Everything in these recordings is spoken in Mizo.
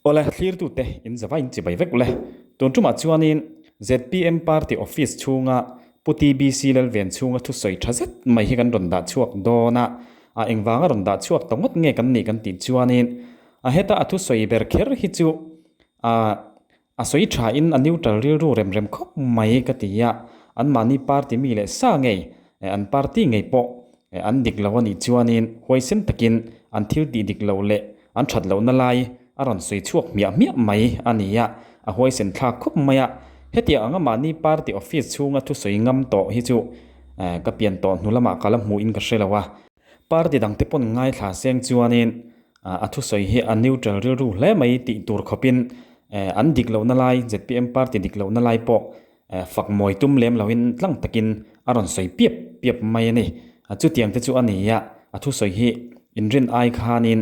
Awle, thlirtute in zava in chibai vek ule. Tun tumah chuanin zpm party office chhunga Pu TBC Lalven chhunga thusawi tha zet mai hi kan rawn dah chhuak dawn a, a engvanga rawn dah chhuak ta ngawt nge kan nih kan tih chuanin a heta a thusawi ber kher hi chu a A sawi thain a neutral rilru rem rem khawp mai ka ti a, anmahni party mi leh sa ngei, an party ngei pawh an dik lo a nih chuanin huaisen takin an thil tih dik loh leh an that lohna lai a rawn sawi chhuak hmiah hmiah mai a ni a, a huaisen thlak khawp mai a. Hetiang anga mahni party office chhunga thusawi ngam tawh hi chu ka pian tawh hnu lamah ka la hmuhin ka hre lo a. Party dangte pawn ngaithla seng chuanin a thusawi hi a neutral rilru hle mai tih tur khawpin an dik lohna lai zpm party dik lohna lai pawh fak mawi tum lem loin tlang takin a rawn sawi piap piap mai a ni. Chutiang te chu a ni a, a thusawi hi inrin ai khanin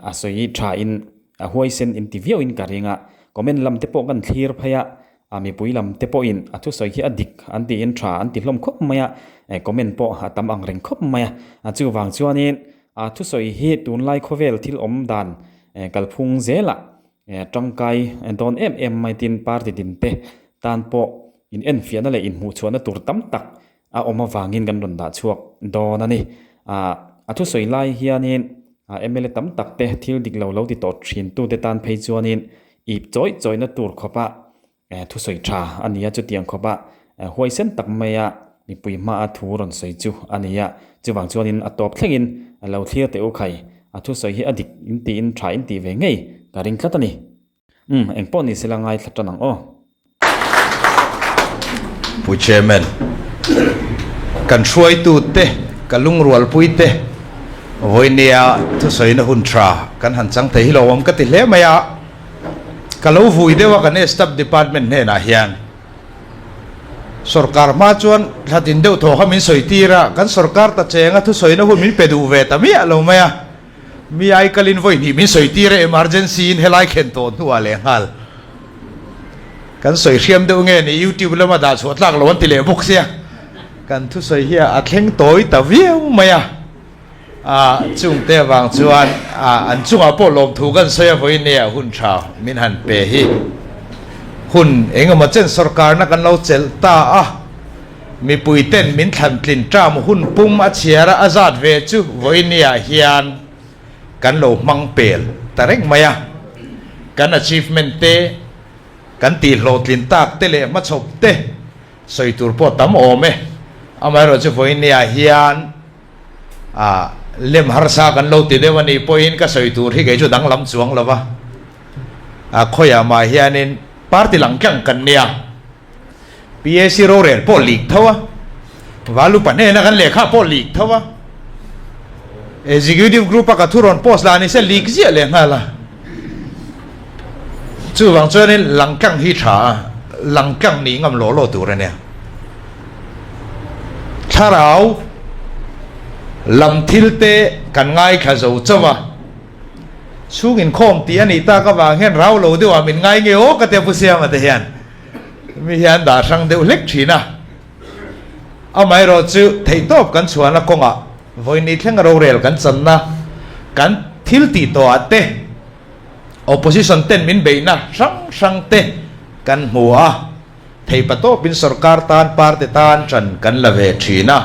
A sawi thain a huaisen inti viauin ka ring a, comment lam te pawh kan thlir phei a, a mipui lam te pawhin a thusawi hi a dik an tiin tha an ti hlawm khawp mai a, comment pawh a tam ang reng khawp mai a, chuvang chuanin a thusawi hi tunlai khawvel thil awm dan kalphung zelah tangkai dawn em em mai tin party din te tan pawh in enfiahna leh inhmuhchhuahna tur tam tak a awm avangin kan rawn dah chhuak dawn a ni. A thusawi lai hianin mla tam tak te thil dik lo lo ti tawh thin tute tan phei chuanin ip chawi chawina tur khawpa thusawi tha a ni a, chutiang khawpa huaisen tak maia mipui hmaa thu rawn sawi chu a ni a. Chuvang chuanin a tawp thlengin lo thlir teh u khai, a thusawi hi a dik in tiin tha in tih ve ngei ka ring tlat a ni. Umm, eng pawh ni sela ngaithla tan ang aw. Pu Chairman, kan hruaitute, ka lungrualpuite, vawinia thusawina hun tha kan han chang thei hi lo awm ka ti hle mai a. Ka lo vui deuh a kan Staff Department hnenah hian sorkar hma chuan thlatin deuh thaw kha min sawi tir a, kan sorkar ta chenga thusawina hun min pe duh ve ta miah lo mai a. Mi ai kalin vawi hnih min sawi tir e, emergency in helai khen tawh hnuah leh nghal. Kan sawi hriam deuh nge ni YouTube lama dah chhuah tlak lo an ti leh bawk sia. Kan thusawi hi a thleng tawi ta viau mai a. A chungte avang chuan an chungah pawh lawmthu kan sawi a vawi nia hun tha min han pe hi. Hun engemaw chen sorkarna kan lo chelh ta a. Mipui ten min thlan tlin term hun pum a chhiar a, a zat ve chu vawinia hian kan lo hmang pel ta reng mai a. Kan achievement te, kan tih hlawhtlin tak te leh hmachhawp te sawi tur pawh tam awm e. Amaherawhchu chu vawinia hian a lem harsa kan lo ti deuh a nih pawhin ka sawi tur hi kei chu danglam chuang lo va. A khawiah mah hianin party lang tlang kan nia. PAC rorel pawh leak tho a, Valupa hnena kan lehkha pawh leak tho a, Executive Group a ka thu rawn post lah ni se leak ziah leh nghal a. Chuvang chuanin langtlang hi tha a, langtlang nih ngam law law tur a nia. Thlarau lam thil te kan ngaithla zo chauh a. Chhung inkhawm tih a nih tak avang hian rau lo deuhah min ngai nge aw ka tia Pu Siama te hian. Mi hian dah hrang deuh hlek thin a, amaherawh chu theihtawp kan chhuahna kawngah vawiin thlenga rorel kan channa kan thil tih tawhah te, opposition ten min beihna hrang hrang te kan hmu a, theipatawpin sorkar tan party tan ṭan kan la ve thin a.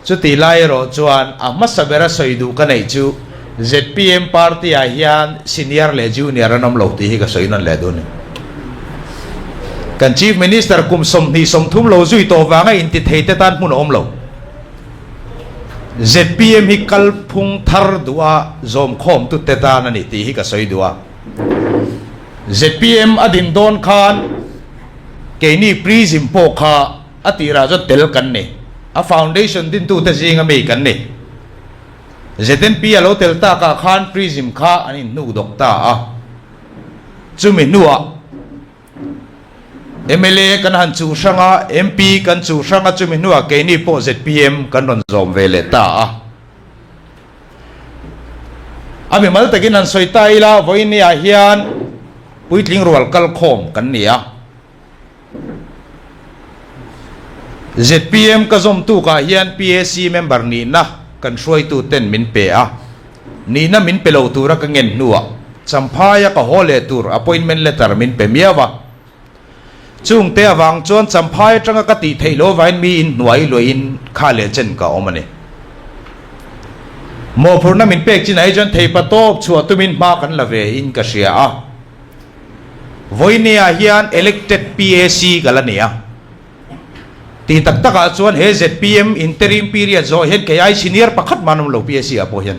Chutih lai erawh chuan a hmasa bera sawi duh ka neih chu zpm party ah hian senior leh junior an awm lo tih hi ka sawi nawn leh dun. Kan Chief Minister kum 20 30 lo zui tawh vanga inti thei te tan hmun a awm lo. Zpm hi kalphung thar duha zawmkhawm tu te tan a ni tih hi ka sawi duh a. Zpm a din dawn khan keini prism pawh kha A tirah chuan tel kan ni. A foundation dintute zinga mi kan ni. ZNP a lo tel takah khan Prism kha an inhnuk dawk ta a. Chumi hnuah mla kan han chuh hrang a, MP kan chuh hrang a, chumi hnuah keini pawh zpm kan rawn zawm ve leh ta a. A mimal takin han sawi ta ila, vawiinniah hian puitling rual kalkhawm kan ni a. Zpm ka zawm tukah hian PAC member nihna kan hruaitu ten min pe a, nihna min pe lo tura ka ngen hnuah. Champhaia ka haw leh tur appointment letter min pe miau a. Chungte avang chuan Champhai atanga ka tih theih loh avain mi in hnuai luahin kha leh chen ka awm a ni. Mawhphurhna min pek chinah hi chuan theipa tawp chhuah tumin hma kan la ve in ka hria a. Vawinia hian elected PAC ka la ni a. Tih tak takah chuan he zpm interim period zawh hian kei ai senior pakhat mah an awm lo PAC ah pawh hian.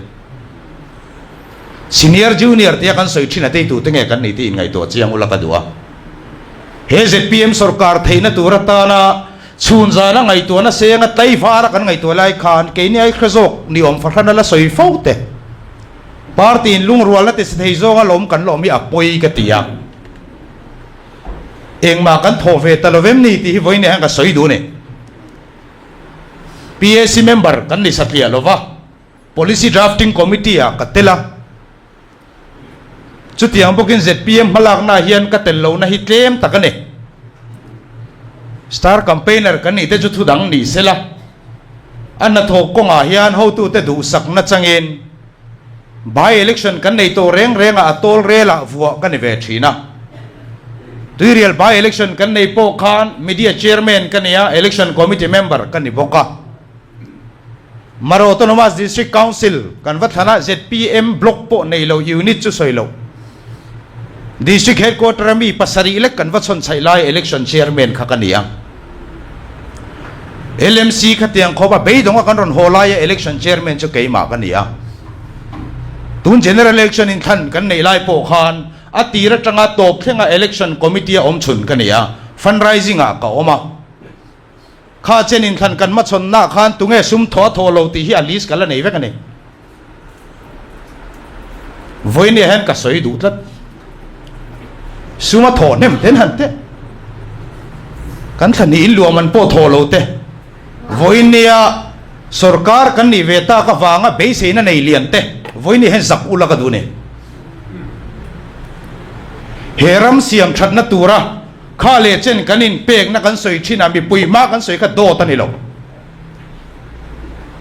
Senior junior tia kan sawi thin a teitu te nge kan nih tih inngaihtuah chiang ula ka duh a. He zpm sorkar theihna tur atana chhun zana ngaihtuahna senga tlaivara kan ngaihtuah lai khan keini ai hre zawk ni awm fahrana la sawi fo te party in lungrualna ti si thei zawnga lawm kan lawm hi a pawi ka ti a. Engmah kan thawh ve ta lovem ni tih hi vawiin hian ka sawi duh a ni. PAC member kan ni satliah lova. Policy Drafting Committee ah ka tel a, chutiang bawkin zpm hmalakna ah hian ka tel lohna hi tlem tak a ni. Star Campaigner kan nih te chu thudang ni sela, a hnathawk kawngah hian hotute duhsakna changin by-election kan nei tawh reng rengah a tawl relah vuah ka ni ve thin a. Tuirial by-election kan nei pawh khan Media Chairman ka ni a, Election Committee member ka ni bawk a. Mara Autonomous District Council kan va thlan a, zpm block pawh nei lo unit chu sawi lo. District Headquarter a mi pasarih lek kan va chhawn chhaih lai election chairman kha ka ni a. LMC khatiang khawp a beidawng a kan rawn haw lai a election chairman chu keimah ka ni a. Tun general election inthlan kan neih lai pawh khan a tir atanga tawp thlenga election committee a awm chhun ka ni a, fundraising ah ka awm a. Kha chen inthlan kan hmachhawnnaah khan tunge sum thaw a thaw lo tih hi a list ka la nei vek a ni. Vawinia hian ka sawi duh tlat. Sum a thaw hnem ten han teh. Kan thla hnih inluam an pawh thaw lo te. Vawinia sorkar kan nih ve tak avanga beiseina nei lian te vawinia hian zak ula ka duh ni. He ram siam thatna tura Kha leh chen kan inpekna kan sawi thin a, mipui hma kan sawi kha dawt a ni lo.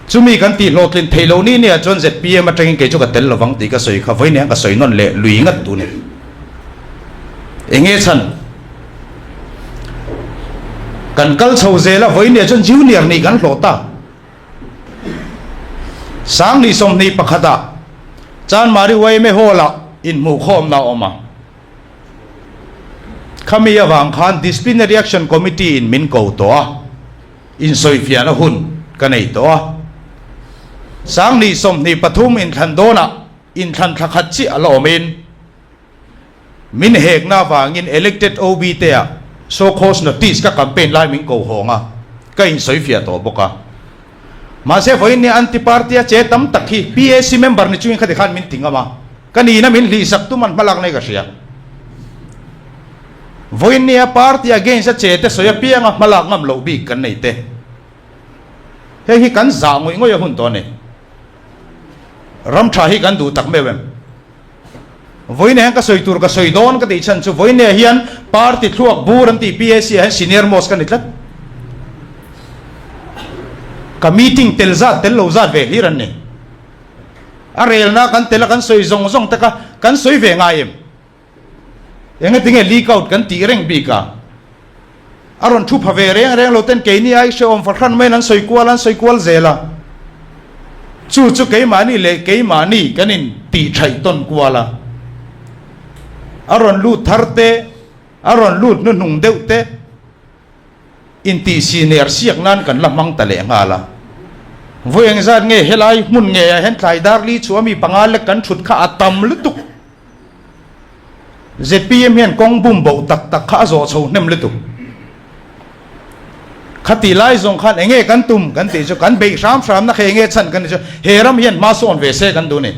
Chumi kan tih hlawhtlin theih loh ni nia chuan zpm atangin kei chu ka tel lovang tih ka sawi kha vawiin hian ka sawi nawn leh lui ngat duh ni. Enge chhan? Kan kal chho zel a, vawiin nia chuan junior nih kan hlawh ta. Sangni 21 ah Chanmari yma Hall ah inhmuhkhawmna a awm a. Khami avang khan Disciplinary Action Committee in min ko tawh a, insawifiahna hun ka nei tawh a. 2023 inthlan dawnah inthlan thla khat chiah a la awmin min hekna avangin elected OB te ah show cause notice ka campaign lai min ko hawng a, ka insawifiah tawh bawk a. Mahse vawiin nia anti-party a che tam tak hi PAC member ni chungin khati khan min ti ngam a. Ka nihna min hlihsak tum an hmalak nei ka hria. Vawiin nia party against a che te sawi apianga hmalak ngam loh bik kan nei te. Hei hi kan zah ngawih ngawih a hun tawh a ni. Ram tha hi kan duh tak meuh em? Vawiin hian ka sawi tur ka sawi dawn ka tih chhan chu vawiin nia hian party thluak bur an tih PAC ah hian senior most ka ni tlat. Ka meeting tel zat tel lo zat ve hlir an ni. A relna kan tel a kan sawi zawng zawng te kha kan sawi ve ngai em? Engatinge leak out kan tih reng bik a? A rawn thu pha ve reng reng lo ten keini ai hrehawm fahran maiin an sawi kual an sawi kual zel a. Chu chu keimahni leh keimahni kan in tih thaih tawn kual a. A rawn lut thar te, a rawn lut hnuhnung deuh te. Intih senior siak nan kan la hmang ta leh nghal a. Vawi engzat nge helai hmun ngeiah hian tlai dar li chu a mi panga lek kan thut kha a tam lutuk. Zpm hian kawng bum boh tak tak kha a zawh chho hnem lutuk. Khati lai zawng khan enge kan tum kan tih chu kan beih hram hramna kha enge chhan kan tih chu he ram hian hma sawn ve se kan duh ni.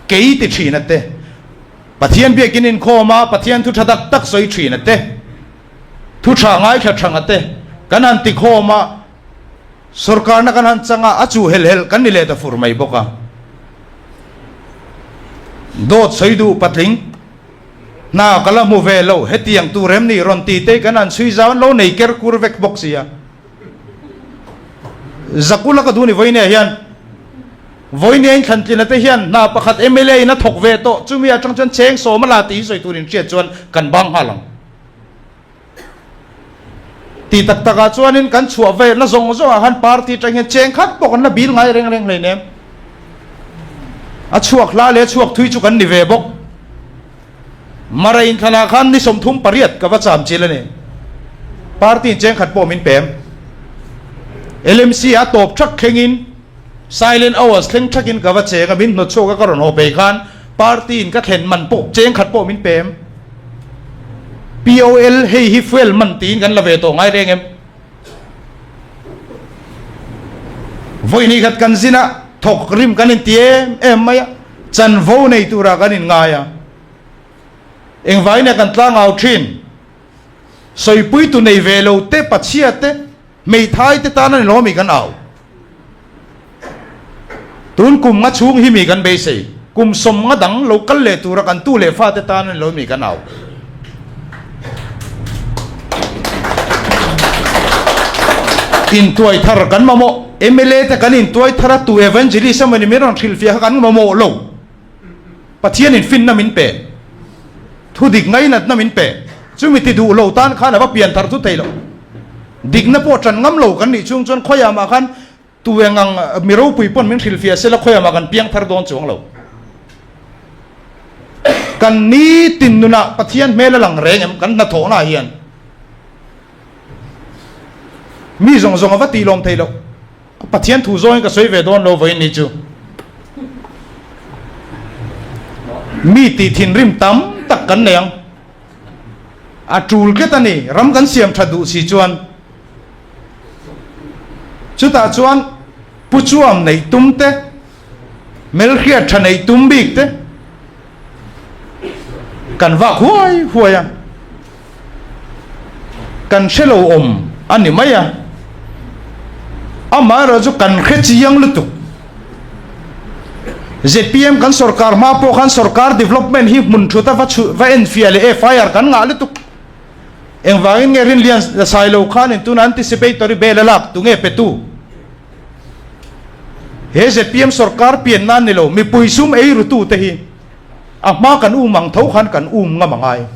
Kei ti thin a te. Pathian biakin inkhawm a Pathian thu tha tak tak sawi thin a te. Thu tha ngaithla thanga te kan han ti khawm a, sorkarna kan han chang a, a chu hel hel kan ni leh ta fur mai bawk a. Dawt sawi duh patling, hna ka la hmu ve lo, hetiang tur em ni rawn ti te kan han chhui zau an lo nei ker kur vek bawk sia. Zakula ka duh ni vawiin ah hian. Vawinia inthlantlina te hian hna pakhat mla in a thawk ve tawh, chumi atang chuan cheng sawm a la tih hi sawi tur inhriat chuan kan bang nghal ang. Ti tak takah chuanin kan chhuah velna zawng zawngah khan party atang hian cheng khat pawh kan la bil ngai reng reng hleinem. A chhuak hla leh a chhuak thui chu kan ni ve bawk. Mara inthlanah khan ni 38 ka va cham chil a ni. Party in cheng khat pawh min pem. LMC a tawp thak thlengin silent hours thleng thakin ka va cheng a, min hnawt chhuak a ka rawn haw phei khan party in ka thlen man pawh cheng khat pawh min pem. POL hei hi fuel man tiin kan la ve tawh ngai reng em? Vawi khat kan zin a, thawk rim kan inti em em mai a, chanvo nei turah kan inngai a. Engvangin nge kan tlangau thin? Sawipuitu nei ve lo te, pachhia te, hmeithai te tan a ni lo mi kan au. Tun kum nga chhung hi mi kan beisei. Kum 50 dang lo kal leh tura kan tu leh fate tan a ni lo mi kan au. Intuai thar kan mamawh. Mla te kan intuai thar a, tu evangelist emawni min rawn hrilhfiah kha kan mamawh lo. Pathianin finna min pe. Thudik ngainatna min pe. Chumi ti duh lo tan khan a va pian thar thu thei lo. Dikna pawh ṭan ngam lo kan nih chung chuan khawiah mah khan tu eng ang mi ropui pawn min hrilhfiah sela khawiah mah kan piang thar dawn chuang lo. Kan nitin nunah Pathian hmel a lang reng em kan hnathawhnaah hian mi zawng zawng a va tih lawm thei loh. Pathian thu zawngin ka sawi ve dawn lo vawiin ni chu. Mi tih thinrim tam tak kan nei ang. A tul tlat a ni, ram kan siam tha duh si chuan. Chutah chuan Pu Chuam neih tum te, Melhriat tha neih tum bik te kan vak huai huai a, kan hre lo awm a ni mai a, amaherawh chu kan hre chiang lutuk. Zpm kan sorkar hma pawh khan sorkar development hi hmun thut a va chhu va enfiah leh FIR kan ngah lutuk. Engvangin nge Rinlian Sailo khanin tuna anticipatory bail a lak tunge petu? He zpm sorkar pian nan ni lo mipui sum ei rutu te hi a hma kan um ang tho khan kan um ngam a ngai.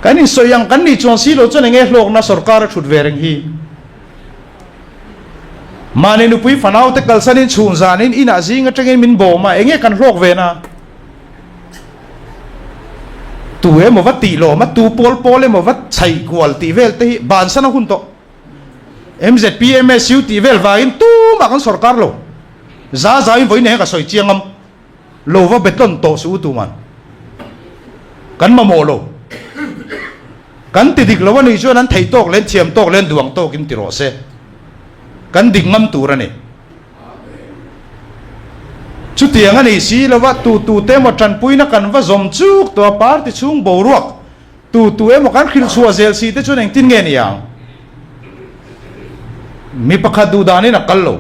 Kan insawi ang kan nih chuan si lo chuan enge hlawkna sorkar a thut ve reng hi. Mahni nupui fanau te kalsanin chhun zanin inah zing atangin min bawm a, enge kan hlawk ve na? Tu emaw va tih lawm a, tu pawl pawl emaw va chhaih kual tih vel te hi bansan a hun tawh. MZP, MSU tih vel vangin tumah kan sorkar lo. Za zauin vawiin eng ka sawi chiang am. Lo va betlawn tawh suh u tuman. Kan mamawh lo. Kan ti dik lo a nih chuan an theih tawk leh an thiam tawk leh an duang tawkin ti rawh se. Kan dik ngam tur a ni. Chutiang a nih si lova tu tu te emaw tanpuina kan va zawm chuk tawh a party chhung boruak tu tu emaw kan hrilh chhuah zel si te chuan engtin nge ni ang? Mi pakhat duh danin a kal lo.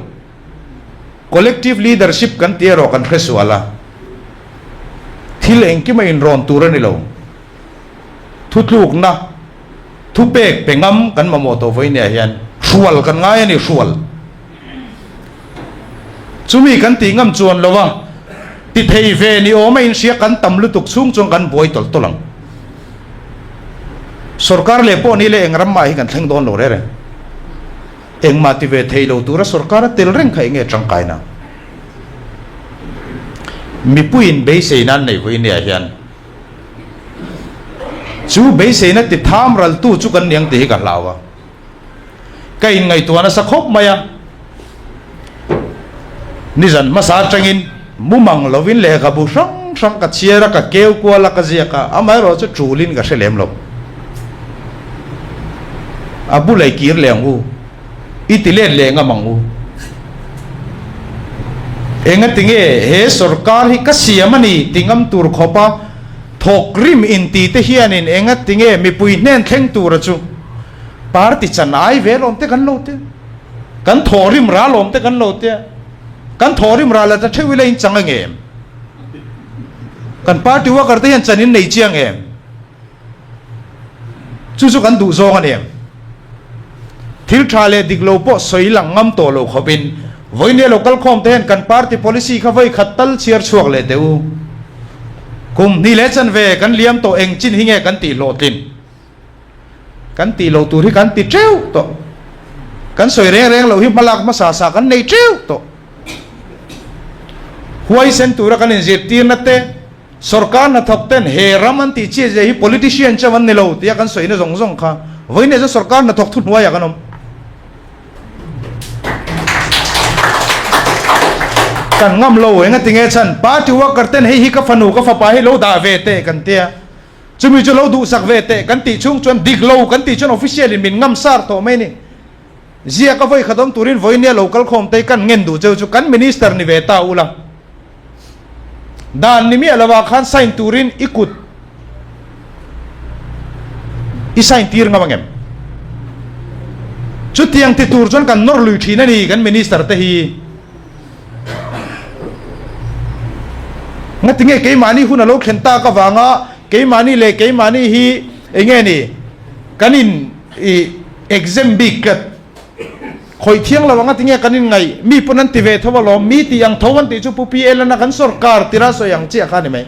Collective leadership kan tih erawh kan hre sual a. Thil engkim a inrawn tur a ni lo. Thutlukna, thupek pe ngam kan mamawh tawh vawinia hian hrual kan ngai a ni, hrual. Chumi kan tih ngam chuan lo a, ti thei ve ni awm a inhria kan tam lutuk chhung chuan kan buai tawlh tawlh ang. Sorkar leh pawh ni leh eng ram mah hi kan thleng dawn lo reng reng. Engmah ti ve thei lo tura sorkar a tel reng kha enge tangkaina? Mipuiin beiseina an neih vawinia hian chu beiseina ti tham raltu chu kan niang tih hi ka hlau a. Ka inngaihtuah nasa khawp mai a. Nizan hmasa atangin mumang lovin lehkhabu hrang hrang ka chhiar a, ka keu kual a, ka ziak a, amaherawh chu tulin ka hre lem lo. A bulei kir leh ang u, i ti let leh ngam ang u. Engatinge he sorkar hi ka siam a ni ti ngam tur khawpa thawk rim inti te hianin engatinge mipui hnen thleng tura chu party chan ai ve lawm te kan lo tia, kan thawh rim ra lawm te kan lo tia, kan thawh rim ra la ta theuh ila in chang ang em? Kan party worker te hian chan in nei chiang em? Chu chu kan duh zawng a ni em? Thil tha leh dik lo pawh sawi lang ngam tawh lo khawpin vawinia lo kal khawm te hian kan party policy kha vawi khat tal chhiar chhuak leh teh u. Kum hnih leh chanve kan liam tawh eng chin hi nge kan tih hlawhtlin? Kan tih loh tur hi kan ti teuh tawh. Kan sawi reng reng loh hi hmalak hmasa sa kan nei teuh tawh. Huaisen tura kan inzirtirna te, sorkar hnathawk ten he ram an tih chiah zia hi politician chauh an ni lo tia kan sawina zawng zawng kha vawiin chuan sorkar hnathawk thuhnuaiah kan awm. Kan ngam lo engatinge chhan party worker ten hei hi ka fanu ka fapa hi lo dah ve teh kan tia. Chumi chu lo duhsak ve teh kan tih chhung chuan dik lo kan tih chuan official in min ngam sar tawh mai ni. Ziak a vawi khat awm turin vawinia lo kal khawm te kan ngen duh cheu chu kan minister ni ve ta ula. Dan ni miah lovah khan sign turin i kut i sign tir ngam angem? Chutiang ti tur chuan kan nawr lui thin a ni kan minister te hi. Ngatinge keimahni hun a lo thlen tak avanga keimahni leh keimahni hi eng nge ni kan in i exam bik tlat khawih thiang lo anga tinge kan in ngaih mi pawn an ti ve tho alawm mi tih ang tho an tih chu Pu PL an a kan sorkar tira sawi ang chiah kha a ni mai.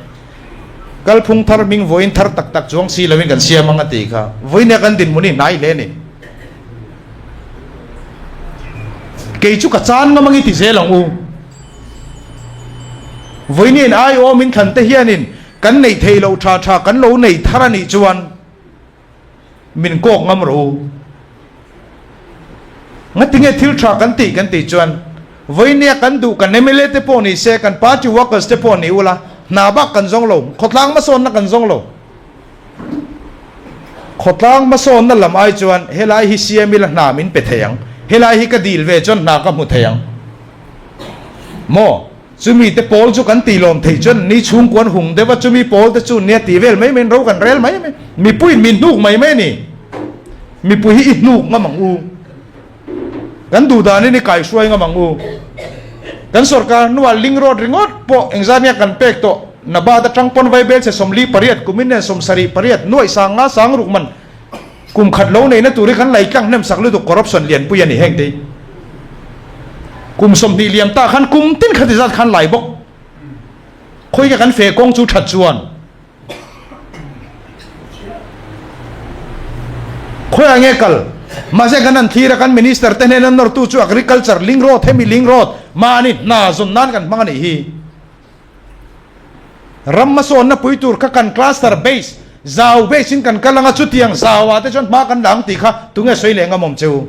Kalphung thar hming vawiin thar tak tak chuang si lovin kan siam ang a tih kha vawiin kan dinhmun hi hnai hle a ni. Kei chu ka chan ngam ang i ti zel ang u. Vawiin ai awm in thlan te hianin kan neih theih loh tha tha kan lo nei thar a nih chuan min kawk ngam rawh u. Ngatinge thil tha kan tih kan tih chuan vawinia kan duh kan mla te pawh ni se kan party workers te pawh ni ula hna bak kan zawng lo, khawtlang hmasawnna kan zawng lo. Khawtlang hmasawnna lam ai chuan helai hi siam ila hna min pe thei ang, helai hi ka dil ve chuan hna ka hmu thei ang maw? Chumi te pawl chu kan tih lawm theih chuan ni chhungkuan hung deuh a, chumi pawl te chu nia tih vel mai mai in ro kan rel mai mai, mipuiin min hnuk mai mai a ni. Mipui hi i hnuk ngam ang u, kan duh danin i kaihruai ngam ang u. Kan sorkar hnuah link road ringawt pawh engzat nge kan pek tawh, Nabad atang pawn Vaibel chhe 48 kumin nen 78 nuaih sang nga sang ruk man kum khat lo neihna tur hi kan lei tlang hnem sak lutuk corruption lianpui a ni heng te hi. Kum 20 liam ta khan kum tin khati zat khan lai bawk. Khawika kan fe kawng chu that chuan Khawiah nge kal? Mahse kan han thlir a, kan minister te hnena nawrtu chu agriculture link road hemi link road mahni hna zawn nan kan hmang a nih hi. Ram hmasawnna pui tur kha kan cluster base, zau base in kan kal anga chutiang zau ah te chuan hma kan la ang tih kha tunge sawi leh ngam awm cheu?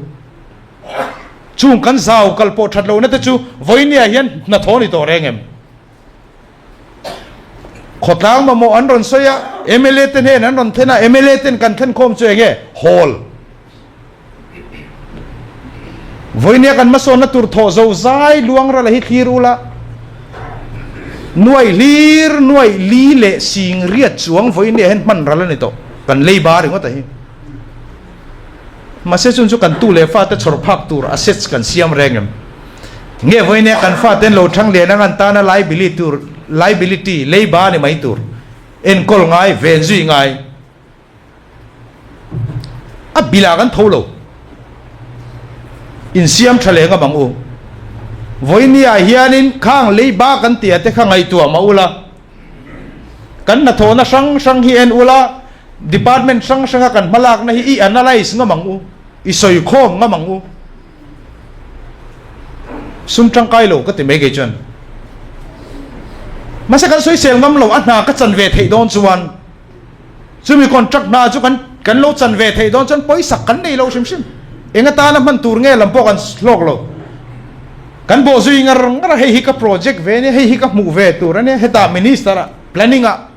Chung kan zau kal pawh that lohna te chu vawinia hian hnathawh a ni tawh reng em? Khawtlang mamawh an rawn sawi a, mla te hnen an rawn thlen a, mla ten kan thlen khawm chu enge? Hall. Vawinia kan hmasawnna tur thawh zo zai luang rala hi thlir ula, nuai hlir nuai li leh sing riat chuang vawinia hian hman ral a ni tawh, kan lei ba ringawt a hi. Mahse chun chu kan tu leh fate chhawr phak tur assets kan siam reng em? Nge vawinia kan faten lo thang lian ang an tana liability tur liability lei ba ni mai tur enkawl ngai ven zui ngai a bilah kan tho lo insiam tha leh ngam ang u. Vawinia hianin khang lei ba kan tih ah te kha ngaihtuah mah ula. Kan hnathawhna hrang hrang hi en ula, department hrang hranga kan hmalakna hi i analyse ngam ang u, i sawi khawm ngam ang u. Sum tangkai lo ka ti mai kei chuan. Mahse kan sawisel ngam lo, a hna ka chan ve theih dawn chuan chumi contract hna chu kan kan lo chan ve theih dawn chuan pawisak kan nei lo hrim hrim. Eng atana hman tur nge lam pawh kan hlawk lo. Kan bawh zui ngar ngar a, hei hi ka project ve ania, hei hi ka hmuh ve tur ania, hetah minister ah planning ah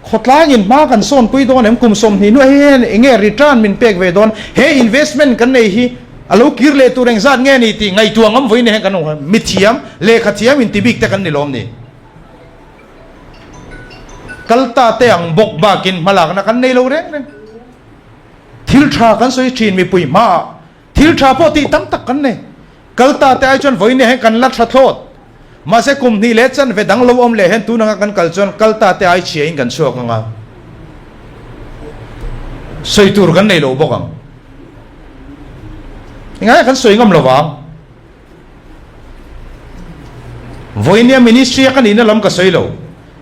khawtlangin hma kan sawnpui dawn em, kum 20 hnuah hei hian eng nge return min pek ve dawn, he investment kan nei hi a lo kir leh tur engzat nge ni tih ngaihtuah ngam vawiin hian kan awm, mithiam, lehkha thiam inti bik te kan ni lawm ni. Kal ta te ang bawk bakin hmalakna kan nei lo reng reng. Thil tha kan sawi thin mipui hmaah Thil tha pawh tih tam tak kan nei. Kal ta te ai chuan vawiin hian kan la tha thlawt. Mahse kum hnih leh chanve dang lo awm leh hian tun anga kan kal chuan kal ta te ai chhia in kan chhuak anga sawi tur kan nei lo bawk ang. Engah nge kan sawi ngam lo vang? Vawinia ministry a ka nihna lam ka sawi lo.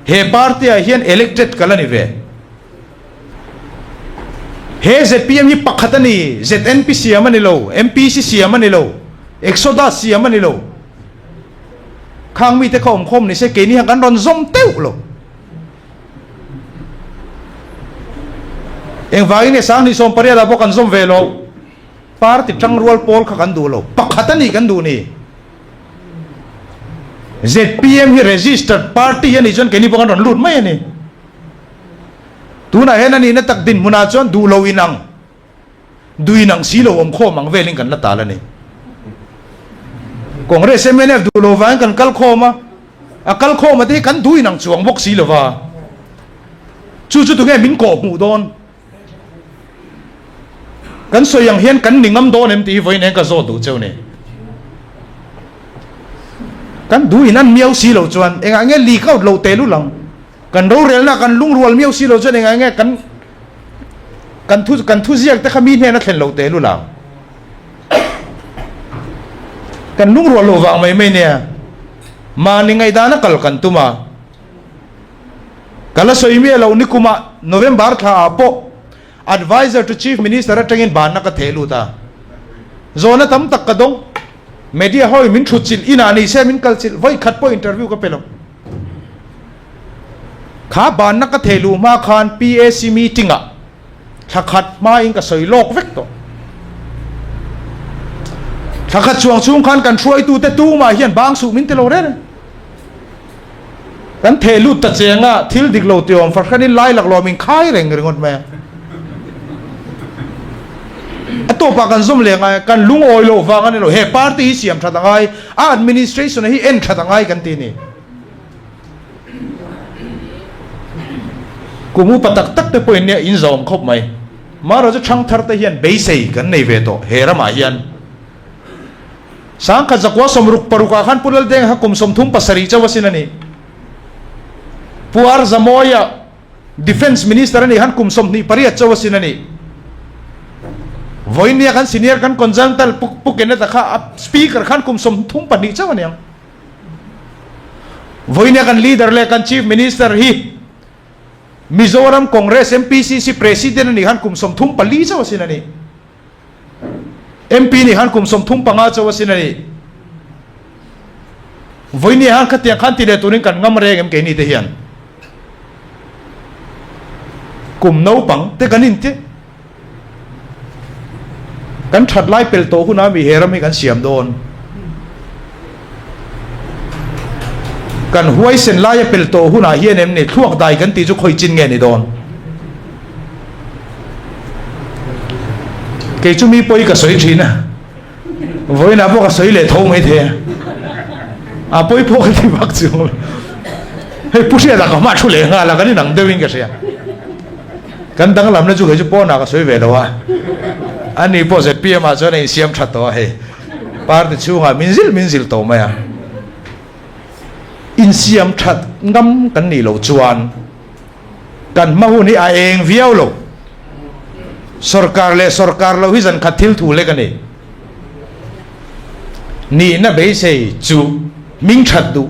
He party ah hian elected ka la ni ve. He zpm hi pakhat a ni, ZNP siam a ni lo, MPC siam a ni lo, Exodus siam a ni lo. Khang mite kha awmkhawm ni se keini hian kan rawn zawm teuh lo. Engvangin nge 2018 ah pawh kan zawm ve lo? Party tangrual pawl kha kan duh lo, pakhat a nih kan duh ni. Zpm hi registered party a nih chuan keini pawh kan rawn lut mai a ni. Tunah hian a nihna tak dinhmunah chuan duh lo inang, duh inang si lo awm khawm ang velin kan la tal a ni. Congress mnf duh lo vangin kan kal khawm a, a kal khawm a te hi kan duh inang chuang bawk si lo va. Chu chu tunge min kawh hmuh dawn? Kan sawi ang hian kan ni ngam dawn em tih hi vawiin eng ka zawt duh cheu ni. Kan duh in an miau si lo chuan engah nge leak out lo tel ulh ang? Kan rorelna kan lungrual miau si lo chuan engah nge kan kan thu kan thuziak te kha mi hnena thlen lo tel ulh ang? Kan lungrual lo vang mai mai nia. Mahni ngaihdana kal kan tum a. Ka la sawi miah lo nikumah November thla ah pawh Adviser to Chief Minister atangin banna ka theh lut a. Zawhna tam tak ka dawng. Media ho in min thut chilh inah ni se min kal chilh vawi khat pawh interview ka pe lo. Kha banna ka theh luh hma khan PAC meeting ah thla khat hma in ka sawi lawk vek tawh. Thla khat chuang chhung khan kan hruaitute tumah hian bang suh min ti lo reng reng. Kan theh lut ta cheng a, thil dik lo ti awm fahranin lai laklawh min khai reng ringawt mai a. A tawpah kan zawm leh ngai, kan lungawi loh vang a ni lo, he party hi siam that a ngai, a administration hi en that a ngai kan ti a ni. Kum upa tak tak te pawhin nia in zawm khawp mai. Marawh chu thangthar te hian beisei kan nei ve tawh he ramah hian. Sangkhat zakua 66 ah khan Pu Laldenga kha kum 37 chauh asin a ni. Pu Arzamawia Defence Minister a nih khan kum 28 chauh asin a ni. Vawinia kan senior kan consultant Pu Pu Kenneth-a kha a Speaker khan kum 32 chauh a ni ang. Vawinia kan leader leh kan Chief Minister hi Mizoram Congress MPCC President a nih khan kum 34 chauh asin a ni. MP nih khan kum 35 chauh asin a ni. Vawinia han khatiang khan ti leh turin kan ngam reng em keini te hian. Kum naupang te kan inti. Kan that lai pel tawh hunah mi he ram hi kan siam dawn. Kan huaisen laia pel tawh hunah hian em ni thluak dai kan tih chu khawi chin nge ni dawn. Kei chu mi pawi ka sawi thin a, vawiinah pawh ka sawi leh tho mai thei a, a pawi pawh ka ti vak chuang lo. Hei Pu Hriata ka hmah thu leh nghal a, kan inang deuhin ka hria. Kan danglamna chu kei chu pawnah ka sawi ve lo a, ani pawh zpm ah chuan a insiam tha tawh a hei, party chhungah min zilh min zilh tawh mai a. Insiam that ngam kan nih loh chuan Kan hma hun hi a eng viau lo. Sorkar leh sorkar lo hi zan khat thil thu lek a ni. Nihna beisei chu hming that duh.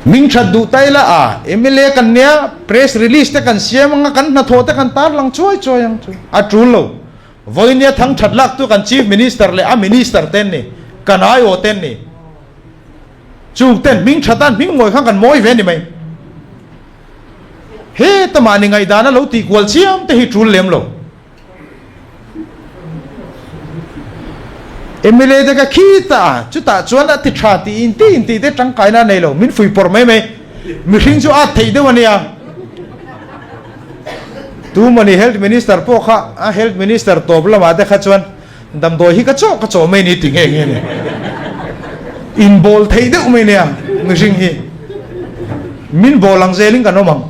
Hming that duh ta ila a mla kan nia press release te kan siam anga kan hnathawh te kan tarlang chuai chuai ang chu a tul lo. Vawinia thang that lak tu kan chief minister leh a minister te an ni, kan aiawh te an ni. Chung ten hming tha tan hming mawi khan kan mawi ve a ni mai. Heta mahni ngaihdana lo tih kual chiam te hi tul lem lo. Mla te ka khi ta a, chutah chuan a ti tha tih in tih in tih te tangkaina a nei lo, min fui pawrh mai mai. Mihring chu at theih deuh a nia. Tumawni Health Minister pawh kha a Health Minister tawp lamah te kha chuan Damdawi hi ka chawh ka chawh mai ni ti nghe nghe ni. In bawl theih deuh mai nia mihring hi. Min bawl ang zelin kan awm ang.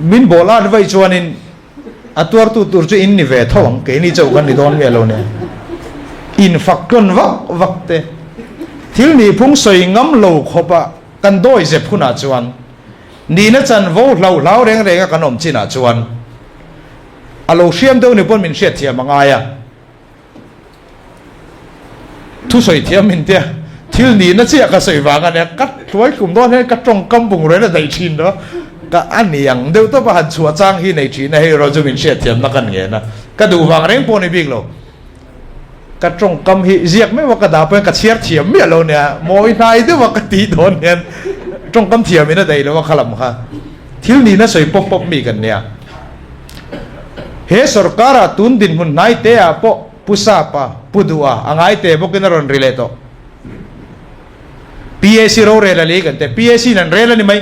Min bawl at vaih chuanin a tuartu tur chu in ni ve tho ang keini chauh kan ni dawn miah lo nia. In fak tlawn vak vak te. Thil nihphung sawi ngam lo khawpa kan dawi zep hunah chuan nihna chanvo hlau hlau reng renga kan awm chinah chuan. A lo hriam deuh ni pawn min hriatthiam a ngai a. Thusawi thiam min tia thil nihna chiah ka sawi vang a nia, ka hluai hlum dawn hian ka tawngkam bungrel a daih thin lo a, ka a ni ang deuh tawp a han chhuah chang hi nei thin a, hei erawh chu min hriatthiamna kan ngen a, ka duh vang reng pawh ni bik lo. Ka tawngkam hi ziak meuh a ka dah pawh hian ka chhiar thiam miah lo nia, mawi hnai deuh a ka tih dawn hian tawngkam thiam in a daih lo a khalam kha. Thil nihna sawi pawp pawp mi kan nia. He sorkara tun dinhmun hnai te ah pawh Pu Sapa, Pu Duha a ngai te bawkin a rawn ri leh tawh. PAC rorel a lei kan te, PAC in an rel a ni mai.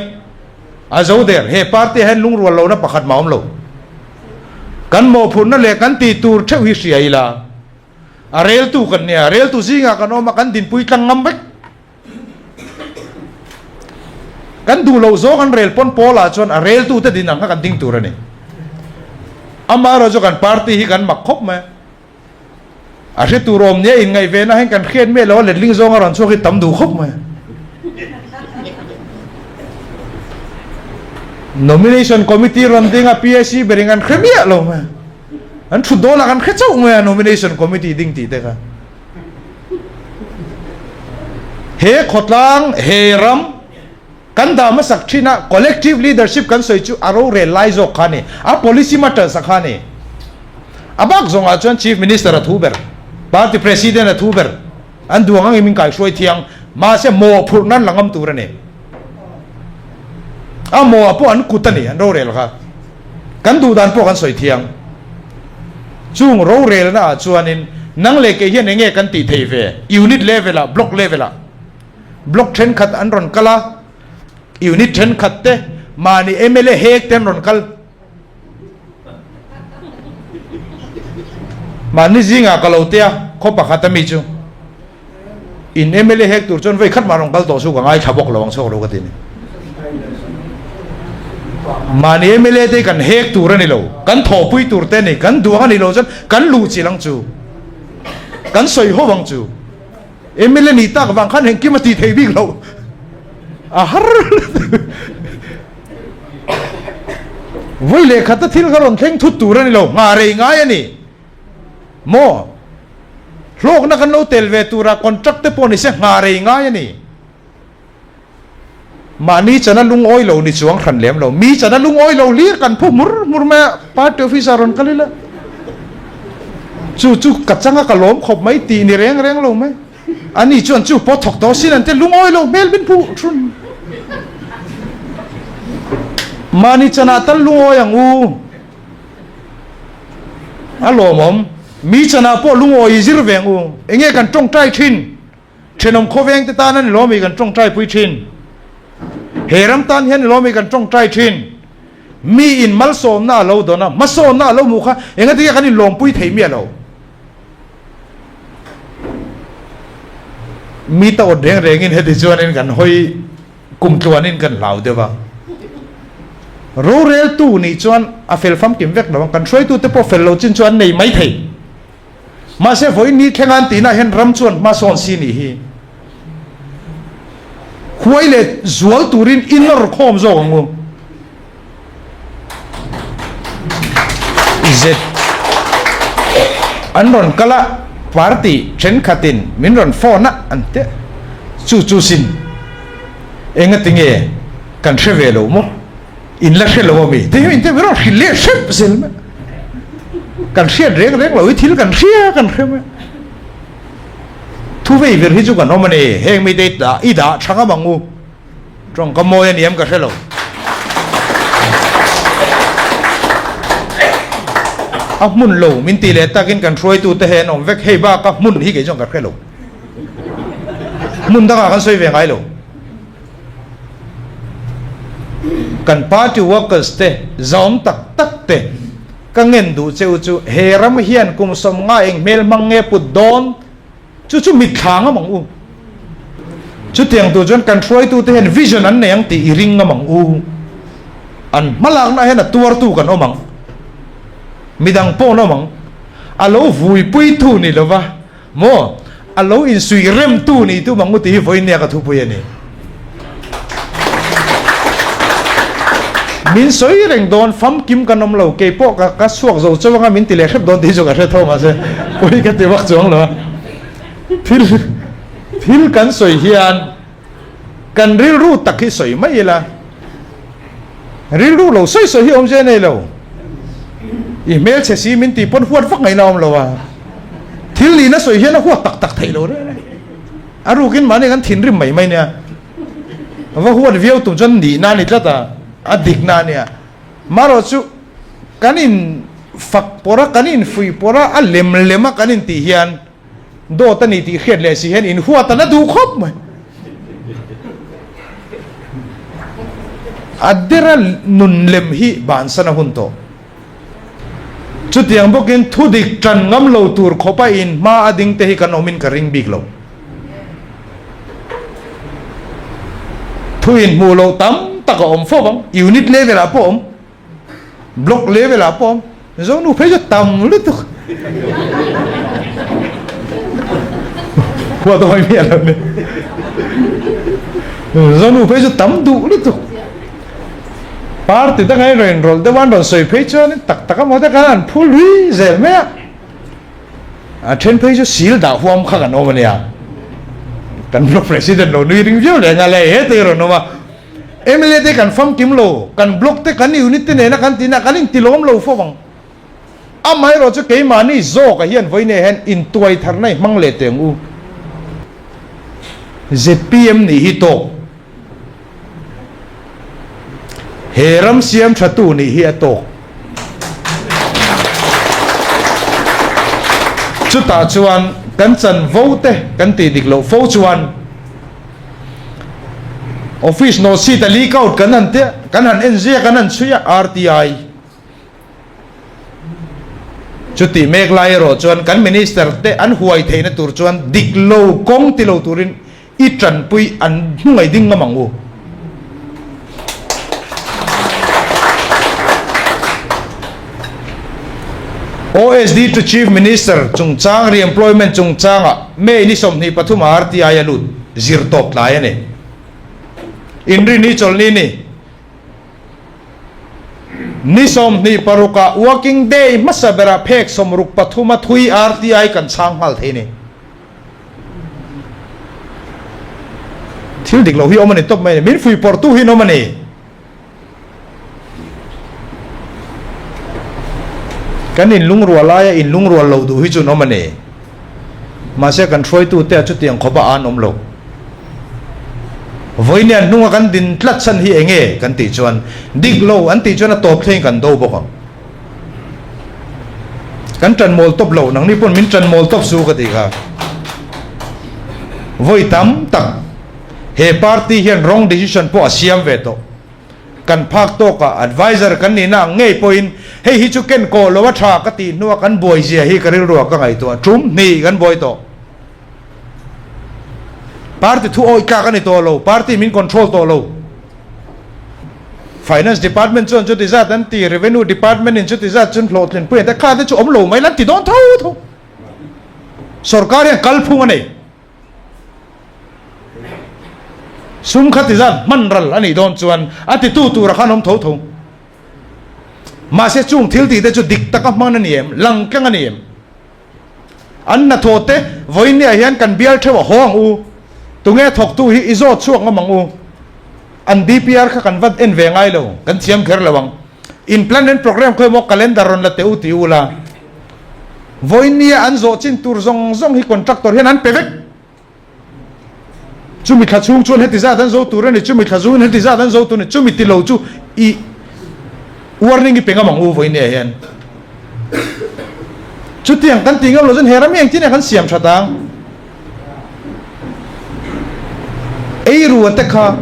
A zo der, he party ah hian lungrual lohna pakhat mah a awm lo. Kan mawhphurhna leh kan tih tur theuh hi hria ila, a reltu kan nia, reltu zingah kan awm a, kan dinpui tlang ngam vek. Kan duh loh zawng an rel pawn pawlah chuan a reltute din ang kha kan ding tur a ni. Amaherawhchu chu kan party hi kan mak khawp mai a. A hre tur awm nia inngaih ve na hian kan hriat miah lo a letling zawng a rawn chhuak hi tam duh khawp mai a. Nomination committee rawn ding a PAC ber in kan hre miah lo mai a. An thut dawnah kan hre chauh mai a nomination committee ding tih te kha. He khawtlang, he ram kan dah hmasak thin a, collective leadership kan sawi chu a rorel lai zawk kha a ni, a policy matters a kha a ni. A bak zawngah chuan Chief Minister a thu ber, Party President a thu ber, an duang angin min kaihruai thiang, mahse mawhphurh nan la ngam tur a ni. A mawhah pawh an kut a ni, an rorel kha. Kan duh dan pawh kan sawi thiang. Chung rorelna ah chuanin nang leh kei hian enge kan tih thei ve? Unit level ah, block level ah. Block thenkhat an rawn kal a, unit thenkhat te mahni mla hek te an rawn kal. Mahni zingah ka lo tia khaw pakhat ami chu in mla hek tur chuan vei khat mah rawn kal tawh chu ka ngaithla bawk lo ang chhuak lo ka ti ni. Mahni mla te kan hek tur a ni lo, kan thawhpui tur te a ni, kan duang a ni lo chuan kan luh chilh ang chu, kan sawi ho ang chu. Mla nih tak vang khan engkim a tih theih bik loh a har Vawi leh khata thil kha rawn thleng thut tur a ni lo, nghah rei ngai a ni. Maw? Hlawkna kan lo tel ve tura contract te pawh ni se nghah rei ngai a ni. Mahni chana lungawi lo ni chuang hran lem lo. Mi chana lungawi lo hlir kan phu hmur hmur mai a, party office ah rawn kal ila. Chu chu ka changa ka lawm khawp mai tih ni reng reng lo mai. Ani chuan chu pawh thawk tawh sin an te lungawi lo hmel min phu thun. Mahni chanah tal lungawi ang u. A lawmawm. Mi chanah pawh lungawi i zir ve ang u. Enge kan tawngtai thin? Thenawm khawveng te tan a ni lawm i kan tawngtai pui thin. He ram tan hian ni lawm i kan tawngtai thin. Mi in malsawmna a lo dawn a, hmasawnna a lo hmuh kha engatinge kan inlawmpui thei miah lo. Mi ta awt reng rengin heti chuanin kan hawi kum tluanin kan hlau deuh a. Roreltu nih chuan a fel famkim vek lo ang, kan hruaitute pawh fel lo chin chu an nei mai thei. Mahse vawiin ni thleng an tihna hian ram chuan hma sawn si nih hi huai leh zual turin i nawr khawm zawk ang u. Z an rawn kal a, party thenkhatin min rawn phone a an ti chu chu sin engatinge kan hre ve lo maw? In la hre lo ami? Te hian in te rawn hrilh leh hrep zel mai. Kan hriat reng reng lo hi thil kan hria kan hre mai. Thu vei vir hi chu kan awm a ni. Heng mite i dah i dah tha ngam ang u. Tawngka mawi a ni em ka hre lo. A hmun lo min tih leh takin kan hruaitute hi an awm vek. Hei baka hmun hi kei chuan ka hre lo. Hmun dangah kan sawi ve ngai lo. Kan party workers te zawm tak tak te ka ngen duh che u chu he ram hian kum 50 eng hmel hmang nge put dawn chu chu mitthla ngam ang u. Chutiang tur chuan kan hruaitu te hian vision an nei ang tih i ring ngam ang u. An hmalakna hian a tuartu kan awm ang. Midang pawh an awm ang. A lo vuipuitu ni lova. Maw? A lo insuih remtu nih tum ang u tih hi vawiin nia ka thupui a ni. Min sawi reng dawn famkim kan awm lo, kei pawh ka ka chhuak zo chauh anga min ti leh hrep dawn tih chu ka hre tho mahse pawi ka ti vak chuang lo a. Thil thil kan sawi hian kan rilru tak hi sawi mai ila, rilru lo sawi sawi hi awmzia nei lo. I hmelchhe si min tih pawn huat vak ngaihna awm lo a, thil nihna sawi hian a huat tak tak theih lo reng reng. A rukin mahni kan thinrim mai mai nia. Va huat viau tum chuan nihna a ni tlat a, a dikna a nia. Marawh chu kan in fak pawrh a, kan in fuih pawrh a, a lem lem a kan in tih hian dawt a ni tih hriat leh si hian in huat a la duh khawp mai. A dera nun lem hi bansan a hun tawh. Chutiang bawkin thudik tan ngam lo tur khawpa in hma a ding te hi kan awmin ka ring bik lo. Thu in hmuh loh tam tak a awm fo vang, unit level ah pawh a awm, block level ah pawh a awm, Zonu phei chu tam lutuk. Huat awm miah lo ni. Zonu phei chu tam duh lutuk. Party danga in rawn inrawlh deuh a, an rawn sawi phei chuan tak tak a maw te khan an phul hlui zel mai a. A then phei chu sil dah huam kha kan awm a nia. Kan block president lo nui ring viau leh nghal e, he te rawn awm a. Mla te kan famkim lo, kan block te kan unit te nena kan tihna kan intilawm lo fo ang. Amaherawh chu keimahni zawkah hian vawiin hian intuai tharna i hmang leh teh ang u. Zpm nih hi tawk. He ram siam thatu nih hi a tawk. Chutah chuan kan chanvo te kan tih dik loh fo chuan office note sheet a leak out kan han tia, kan han en zia kan han chhui a, RTI. Chutih mek lai erawh chuan kan minister te an huai theihna tur chuan dik lo kawng ti lo turin i tanpui an hnungaih ding ngam ang u. OSD to Chief Minister chungchang re-employment chungchangah May ni 23 ah RTI a lut zir tawp tlai a ni. Inrini chawlhni ni. Ni 26 ah working day hmasa berah phek 63 a thui RTI kan chhang nghal thei a ni. Thil dik lo hi awm a ni tawp mai a ni. Min fuihpawrhtu hi an awm a ni. Kan inlungrual laia inlungrual loh duh hi chu an awm a ni. Mahse kan hruaitute ah chutiang khawp a an awm lo. Vawiin hnunga kan din tlat chhan hi eng nge kan tih chuan dik lo an tih chuan a tawp thleng kan do bawk ang. Kan ṭan mawl tawp lo, nangni pawn min ṭan mawl tawp su ka tih kha. Vawi tam tak he party hian wrong decision pawh a siam ve tawh. Kan phak tawkah adviser kan nihna ang ngei pawhin hei hi chu ken kawh lo a ṭha ka tih hnua kan buai zia hi ka rilruah ka ngaihtuah ṭum hnih kan buai tawh. Party thu awih tlak a ni tawh lo, party min control tawh lo. Finance department chuan chuti zat an ti, revenue department in chuti zat chuan hlawhtlin pui an ti, kha te chu awm lo mai la an ti dawn tho tho. Sorkar hian kalphung a nei. Sum kha ti zat hman ral a nih dawn chuan a titu tura khan awm tho tho. Mahse chung thil tih te chu dik taka hman a ni em, lang tlang a ni em? An hnathawh te vawinia hian kan bial theuh a haw ang u. Tunge thawktu hi i zawt chhuak ngam ang u. An DPR kha kan va en ve ngai lo, kan thiam kher lo ang. In plan and program khawi maw calendar rawn la teh u ti u la. Vawinia an zawh chin tur zawng zawng hi contractor hian an pe vek. Chumi thla chhung chuan heti zat an zo tur a ni, chumi thla zungin heti zat an zo tur a ni, chumi ti lo chu i warning i pe ngam ang u vawinia hian. Chutiang kan ti ngam lo chuan he ram hi engtin nge kan siam that ang? Ei rua te kha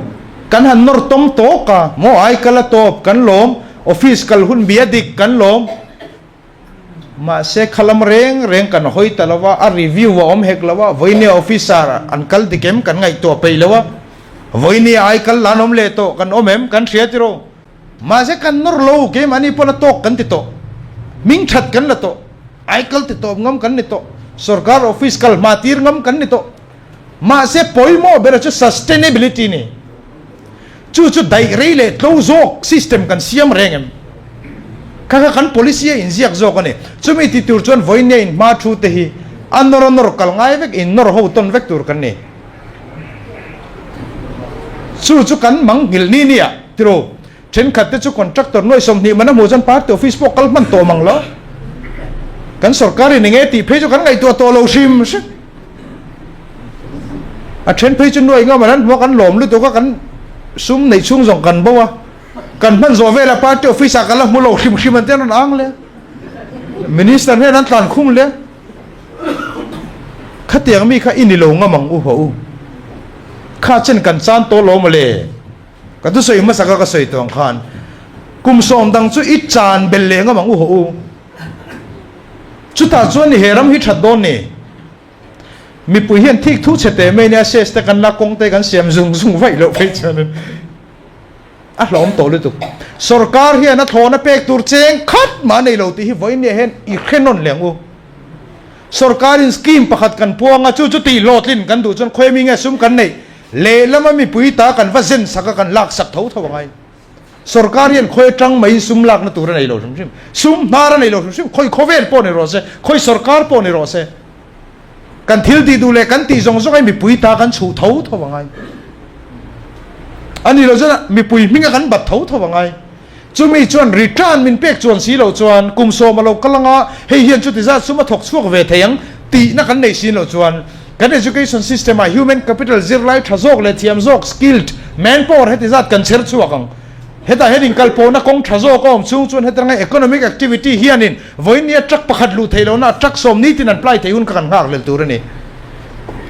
kan han nawr tawng tawk a, maw ai kal a tawp kan lawm, office kal hun bia dik kan lawm. Mahse khalam reng reng kan hawi ta lo a, a review a awm hek lo a, vawinia officer an kal dik em kan ngaihtuah peih lo a, vawinia ai kal la an awm leh tawh kan awm em kan hria tiraw? Mahse kan nawr lo, keimahni pawn a tawk kan ti tawh, hming that kan la tawh, ai kal ti tawp ngam kan ni tawh, sorkar office kal hma tir ngam kan ni tawh. Mahse pawimawh ber chu sustainability ni. Chu chu daih rei leh tlo zawk system kan siam reng em? Kha kha kan policy a inziak zawk a ni. Chumi ti tur chuan vawinia in hma thu te hi a nawr a nawr kal ngai vek, in nawr ho tawn vek tur kan ni. Chu chu kan mang nghilh ni nia tiraw? Thenkhat te chu contractor nuai 20 man a hmuh chuan party office pawh kal hman tawh mang lo. Kan sorkar in enge tih phei chu kan ngaihtuah tawh lo hrim hrim. A then phei chu nuai ngam an an hmu a kan lawm lutuk a kan sum neih chhung zawng kan bo a. Kan hman zawh velah party office ah kan la hmu lo hrim hrim an ti an rawn ang le. Minister hian an tlan khum le. Khatiang mi kha i ni lo ngam ang u haw u. Kha chen kan chan tawh lo mawle. Ka thusawi hmasa kha ka sawi tawh ang khan kum sawm dang chu i chan bel leh ngam ang u haw u. Chutah chuan ni he ram hi that dawn ni. Mipui hian thik thu chhe teh mai nia ses te kan la kawng te kan siam zung zung vaih loh phei chuanin a hlawm tawh lutuk. Sorkar hian a thlawhna pek tur cheng khat mah nei lo tih hi vawiin hian i hre nawn leh ang u. Sorkarin scheme pakhat kan puang a, chu chu tih hlawhtlin kan duh chuan khawi mi nge sum kan neih Lehlama mipui ta kan va zen sak a, kan lak sak tho tho angai. Sorkar hian khawi atang maiin sum lakna tur a nei lo hrim hrim. Sum hnar a nei lo hrim hrim. Khawi khawvel pawh ni rawh se, khawi sorkar pawh ni rawh se. Kan thil tih duh leh kan tih zawng zawng hi mipui ta kan chhuh tho tho angai. A ni lo chuan mipui hminga kan bat tho tho angai. Chumi chuan return min pek chuan si loh chuan kum sawm a lo kal anga hei hian chuti zat sum a thawk chhuak ve thei ang tihna kan neih sin loh chuan kan education system ah human capital zirlai tha zawk leh thiam zawk skilled manpower heti zat kan chher chhuak ang. Hetah hian inkalpawhna kawng tha zawk a awm chhung chuan heti ranga economic activity hianin vawinia truck pakhat luh theih lohna truck sawm nitin an ply theih hun kha kan nghak hlel tur a ni.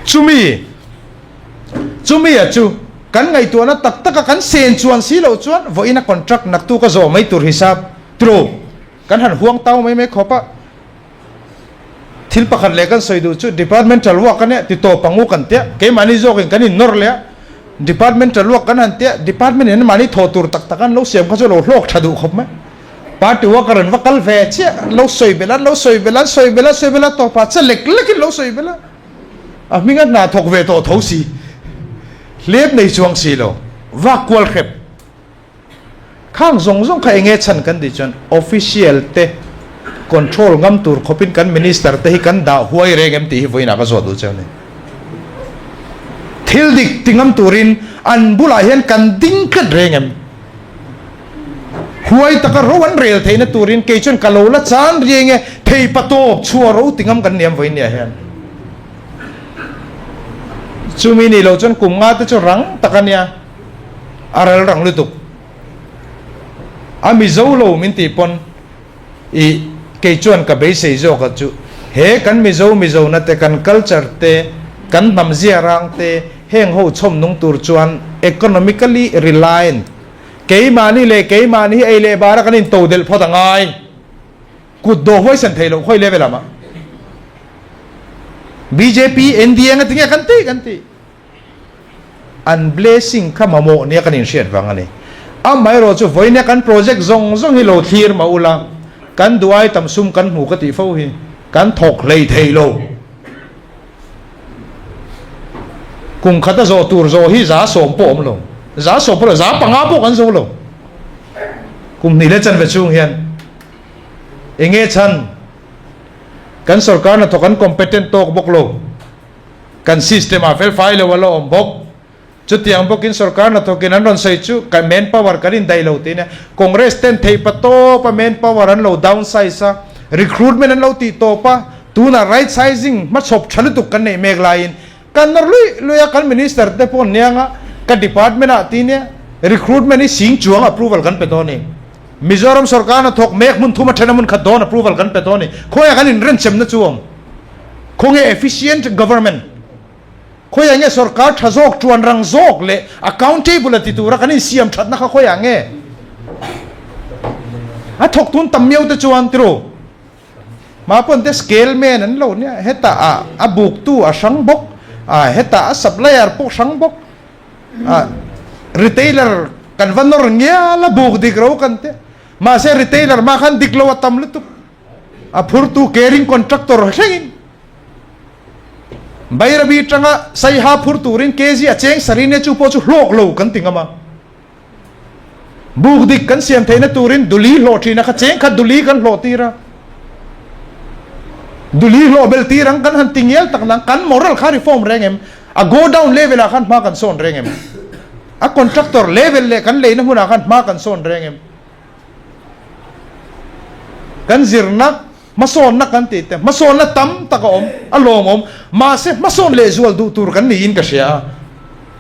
Chumi. Chumi a chu kan ngaihtuahna tak taka kan sen chuan si loh chuan vawiin a contract naktu ka zawh mai tur hisap tru kan han huang tau mai mai khawp a. Thil pakhat leh kan sawi duh chu departmental work a nia ti tawp ang u kan tia keimahni zawkin kan innawr leh a departmental work kan han tia department in mahni thawh tur tak tak an lo siam kha chu lo hlawk tha duh khawp mai. Party worker an va kal ve chiah lo sawi belh an lo sawi belh an sawi belh an sawi belh a tawpah che lek lekin lo sawi belh a. A hminga hna thawk ve tawh tho si, hlep nei chuang si lo, vak kual hrep. Khang zawng zawng kha enge chhan kan tih chuan official te control ngam tur khawpin kan minister te hi kan dah huai reng em tih hi vawiinah ka zawt duh cheu ni. Thil dik ti ngam turin an bulah hian kan ding tlat reng em? Huai taka ro an rel theihna turin kei chuan ka lo la chan riai nge thei pa tawp chhuah ro ti ngam kan niam vawiin nia hian. Chumi ni lo chuan kum nga te chu rang tak a nia, a ral rang lutuk. A Mizo lo min tih pawn i kei chuan ka beisei zawk a chu he kan Mizo Mizona te kan culture te kan hnam zia rang te heng ho chhawm nung tur chuan economically reliant keimahni leh keimahni hi ei leh bara kan in to delh phawt a ngai kut dawh huaisen thei loh khawi level ah mah bjp NDA nga tinge kan ti kan ti. An blessing kha mamawh nia kan inhriat vang a ni. Amaherawh chu vawinia kan project zawng zawng hi lo thlir mah ula, kan duh ai tam sum kan hmu ka tih fo hi kan thawk hlei thei lo. Kum khata zawh tur zawh hi 70% pawh awm lo, 70% pawh lo, 5% pawh kan zo lo. Kum hnih leh chanve chhung hian enge chhan kan sorkar hnathawk an competent tawk bawk lo. Kan system ah felfai lo a la awm bawk. Chutiang bawkin sorkar hnathawkin an rawn sawi chu kan manpower kan indaih lo tih nia. Congress ten theih pa tawp a manpower an lo downsize a, recruitment an lo tih tawp a, tunah right sizing hmachhawp tha lutuk kan neih mek laiin kan nawr luih luih a, kan minister te pawh niang a, ka department ah tih nia recruitment hi sing chuang approval kan pe dawn a ni. Mizoram sorkar hnathawk mek hmun thum a then a hmun khat dawn approval kan pe dawn a ni. Khawiah kan inrenchemna chu awm? Khawnge efficient government? Khawiah nge sorkar tha zawk, tuan rang zawk leh accountable a ti tura kan insiam thatna kha khawiah nge? A thawk tun tam miau te chuan tiro ma pawn te scale man an lo nia hetah a a buktu a hrang bawk a hetah a supplier pawh hrang bawk a retailer kan va nawr ngial a buk dik ro kan te mahse retailer ma khan dik lo a tam lutuk. A phurtu caring contractor thlengin Bairabi tanga Saiha phur turin kg a cheng sarine chu pawh chu hlawk lo kan ti ngam a. Buk dik kan siam theihna turin duli hlawh thin a kha cheng khat duli kan hlawh tir a. Duli hlawh bel tir ang kan han ti ngial tak nang kan moral kha reform reng em? A go down level ah khan hma kan sawn reng em? A contractor level leh kan leina hmunah khan hma kan sawn reng em? Kan zirna hmasawnna kan tih te hmasawnna tam tak a awm a lawmawm mahse hmasawn leh zual duh tur kan niin ka hria a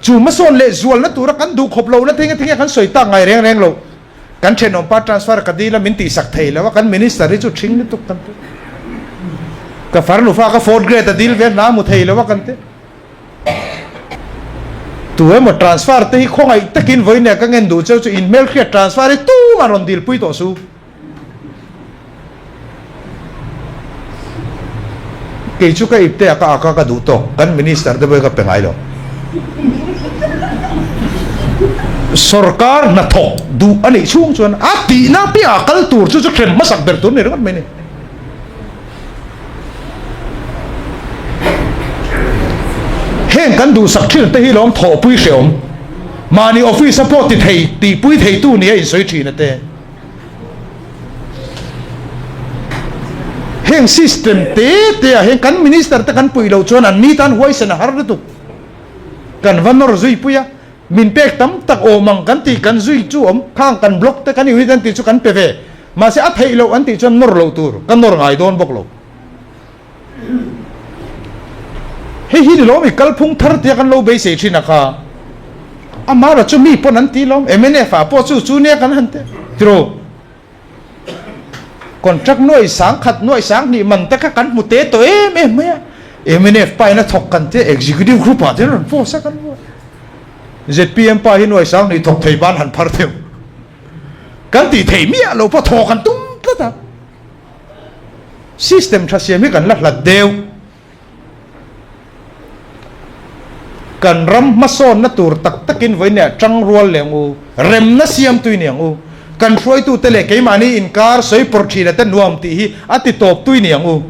chu hmasawn leh zualna tura kan duh khawp lohna thing a thing a kan sawi tak ngai reng reng lo kan thenawmpa transfer ka dil a min tihsak thei lo a kan minister hi chu thing lutuk kan ti ka farnu fa ka fourth grade a dil ve hna mu thei lo a kan ti Tu emaw transfer te hi khawngaih takin vawiin ka ngen duh cheu chu in hmelhriat transfer hi tumah rawn dilpui tawh su. Kei chu ka ipte a ka ak a ka duh tawk kan minister te pawh hi ka pe ngai lo. Sorkar hnathawk duh a nih chhung chuan a tihna piahah kal tur chu chu hrem hmasak ber tur a ni ringawt mai a ni. Heng kan duhsak thin te hi lawm thawhpui hreawm. Mahni office a pawh ti thei tihpui theitu nia insawi thin a te. Heng system te te ah hian kan minister te kan puih loh chuan an ni tan huaisen a har lutuk. Kan va nawr zui pui a, min pek tam tak awm ang kan tih kan zui chu awm, khang kan block te kan unit an tih chu kan pe ve. Mahse a theih loh an tih chuan nawr loh tur, ka nawr ngai dawn bawk lo. Hei hi ni lawm i kalphung thar tia kan lo beisei thin a kha. Amara chu mi pawn an ti lawm, mnf ah pawh chu chu nia kan han ti tiraw. Contract nuai sang khat nuai sang hnih man te kha kan hmu te tawh em em mai a. Mnf pa in a thawk kan tia executive group ah te an rawn force a kan hmu a. Zpm pa hi nuai sang hnih thawk thei ban han phar theuh. Kan tih theih miah lo pawh thaw kan tum tlat a. System tha siam hi kan la hlat deuh. Kan ram hmasawnna tur tak takin vawiin tang rual leh ang u, remna siam tui ni ang u, kan hruaitute leh keimahni inkar sawi pawrh thina te nuam tih hi a ti tawp tui ni ang u.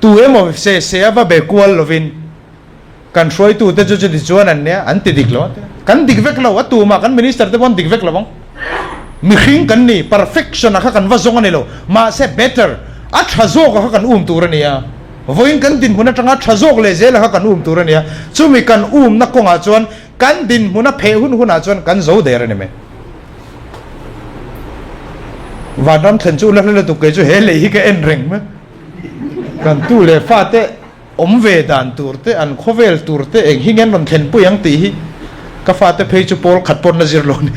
Tu emaw se se a va be kual lovin kan hruaitute chu chuti chuan an nia, an ti dik lo a ti. Kan dik vek lo, a tumah kan minister te pawh an dik vek lo ang. Mihring kan ni, perfection a kha kan va zawng a ni lo, mahse better, a tha zawk a kha kan um tur a ni a. Vawiin kan dinhmun atanga tha zawk leh zel a kha kan um tur a ni a, chumi kan umna kawngah chuan kan dinhmun a pheh hun hunah chuan kan zo der a ni mai. Vanram thlen chu la hla lutuk kei chu he lei hi ka en reng mai. Kan tu leh fate awm ve dan tur te, an khawvel tur te eng hi nge an rawn thlenpui ang tih hi ka fate phei chu pawl khat pawn la zir lo a ni.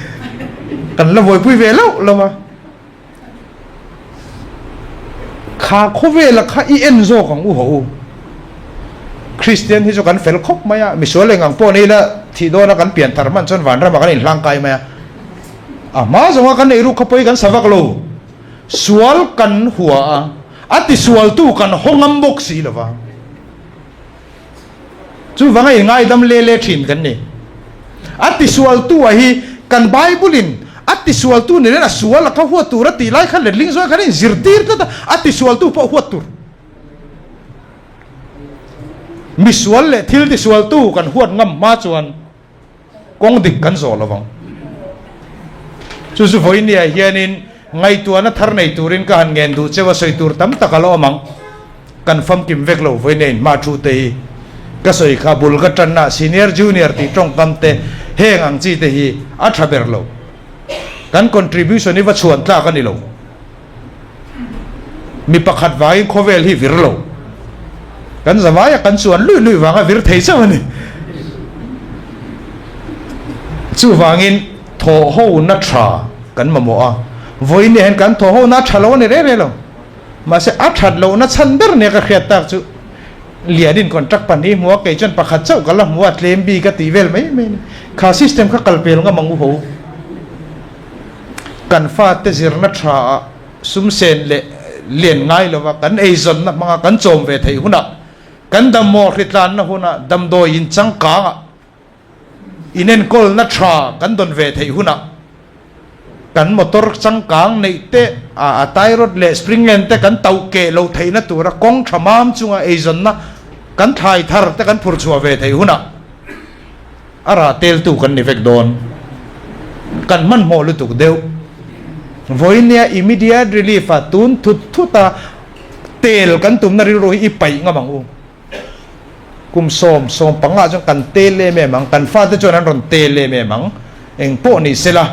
Kan la buaipui ve loh lo a. Kha khawvela kha i en zawk ang u haw u. Kristian hi chu kan fel khawp mai a, misual eng ang pawh ni ila thih dawna kan pian thar hman chuan vanramah kan inhlangkai mai a. A hma zawnga kan neih ruk kha pawh hi kan sa vak lo. Sual kan hua a, a tisualtu kan haw ngam bawk si lo va. Chuvanga i ngaidam le le thin kan ni. A tisualtu a hi kan Bible in a tisualtu ni nen a sual a kha huat tur a tih lai khan letling zawng khan a inzirtir tlat a, a tisualtu pawh huat tur. Misual leh thil tisualtu kan huat ngam hma chuan Kawng dik kan zawh lo vang. Chu chu vawinia hianin ngaihtuahna thar nei turin ka han ngen duh cheu a, sawi tur tam tak a la awm ang. Kan famkim vek lo vawinia inhma thu te hi ka sawi kha bul ka tanna senior junior tih tawngkam te heng ang chi te hi a tha ber lo. Kan contribution hi va chhuan tlak a ni lo. Mi pakhat vangin khawvel hi vir lo. Kan zavaia kan chuan luih luih vanga vir thei chauh a ni. Chuvangin thawhhona tha kan mamawh a, vawiin hian kan thawhhona a tha lo a ni reng reng lo. Mahse a that lohna chhan ber nia ka hriat tak chu Lianin contract pahnih hmu a, kei chuan pakhat chauh ka la hmu a, tlem bik a tih vel mai mai a ni. Kha system kha kal pel ngam ang u ho. Kan fate zirna tha ah sumsen leh lian ngai lova kan eizawnna hmanga kan chawm ve theih hunah, kan dammaw hritlanna hunah damdawi in changkangah inenkawlna tha kan dawn ve theih hunah kan motor changkang neih te a tie rod leh spring end te kan tauh keh loh theihna tura kawng tha mam chunga eizawnna kan thlai thar te kan phur chhuah ve theih hunah a rah teltu kan ni vek dawn. Kan hmanhmawh lutuk deuh. Vawinia immediate relief a tun thut thut a tel kan tumna rilru hi i paih ngam ang u. Kum sawm, sawm panga chuan kan tel em em ang, kan fate chuan an rawn tel em em ang. Eng pawh ni sela,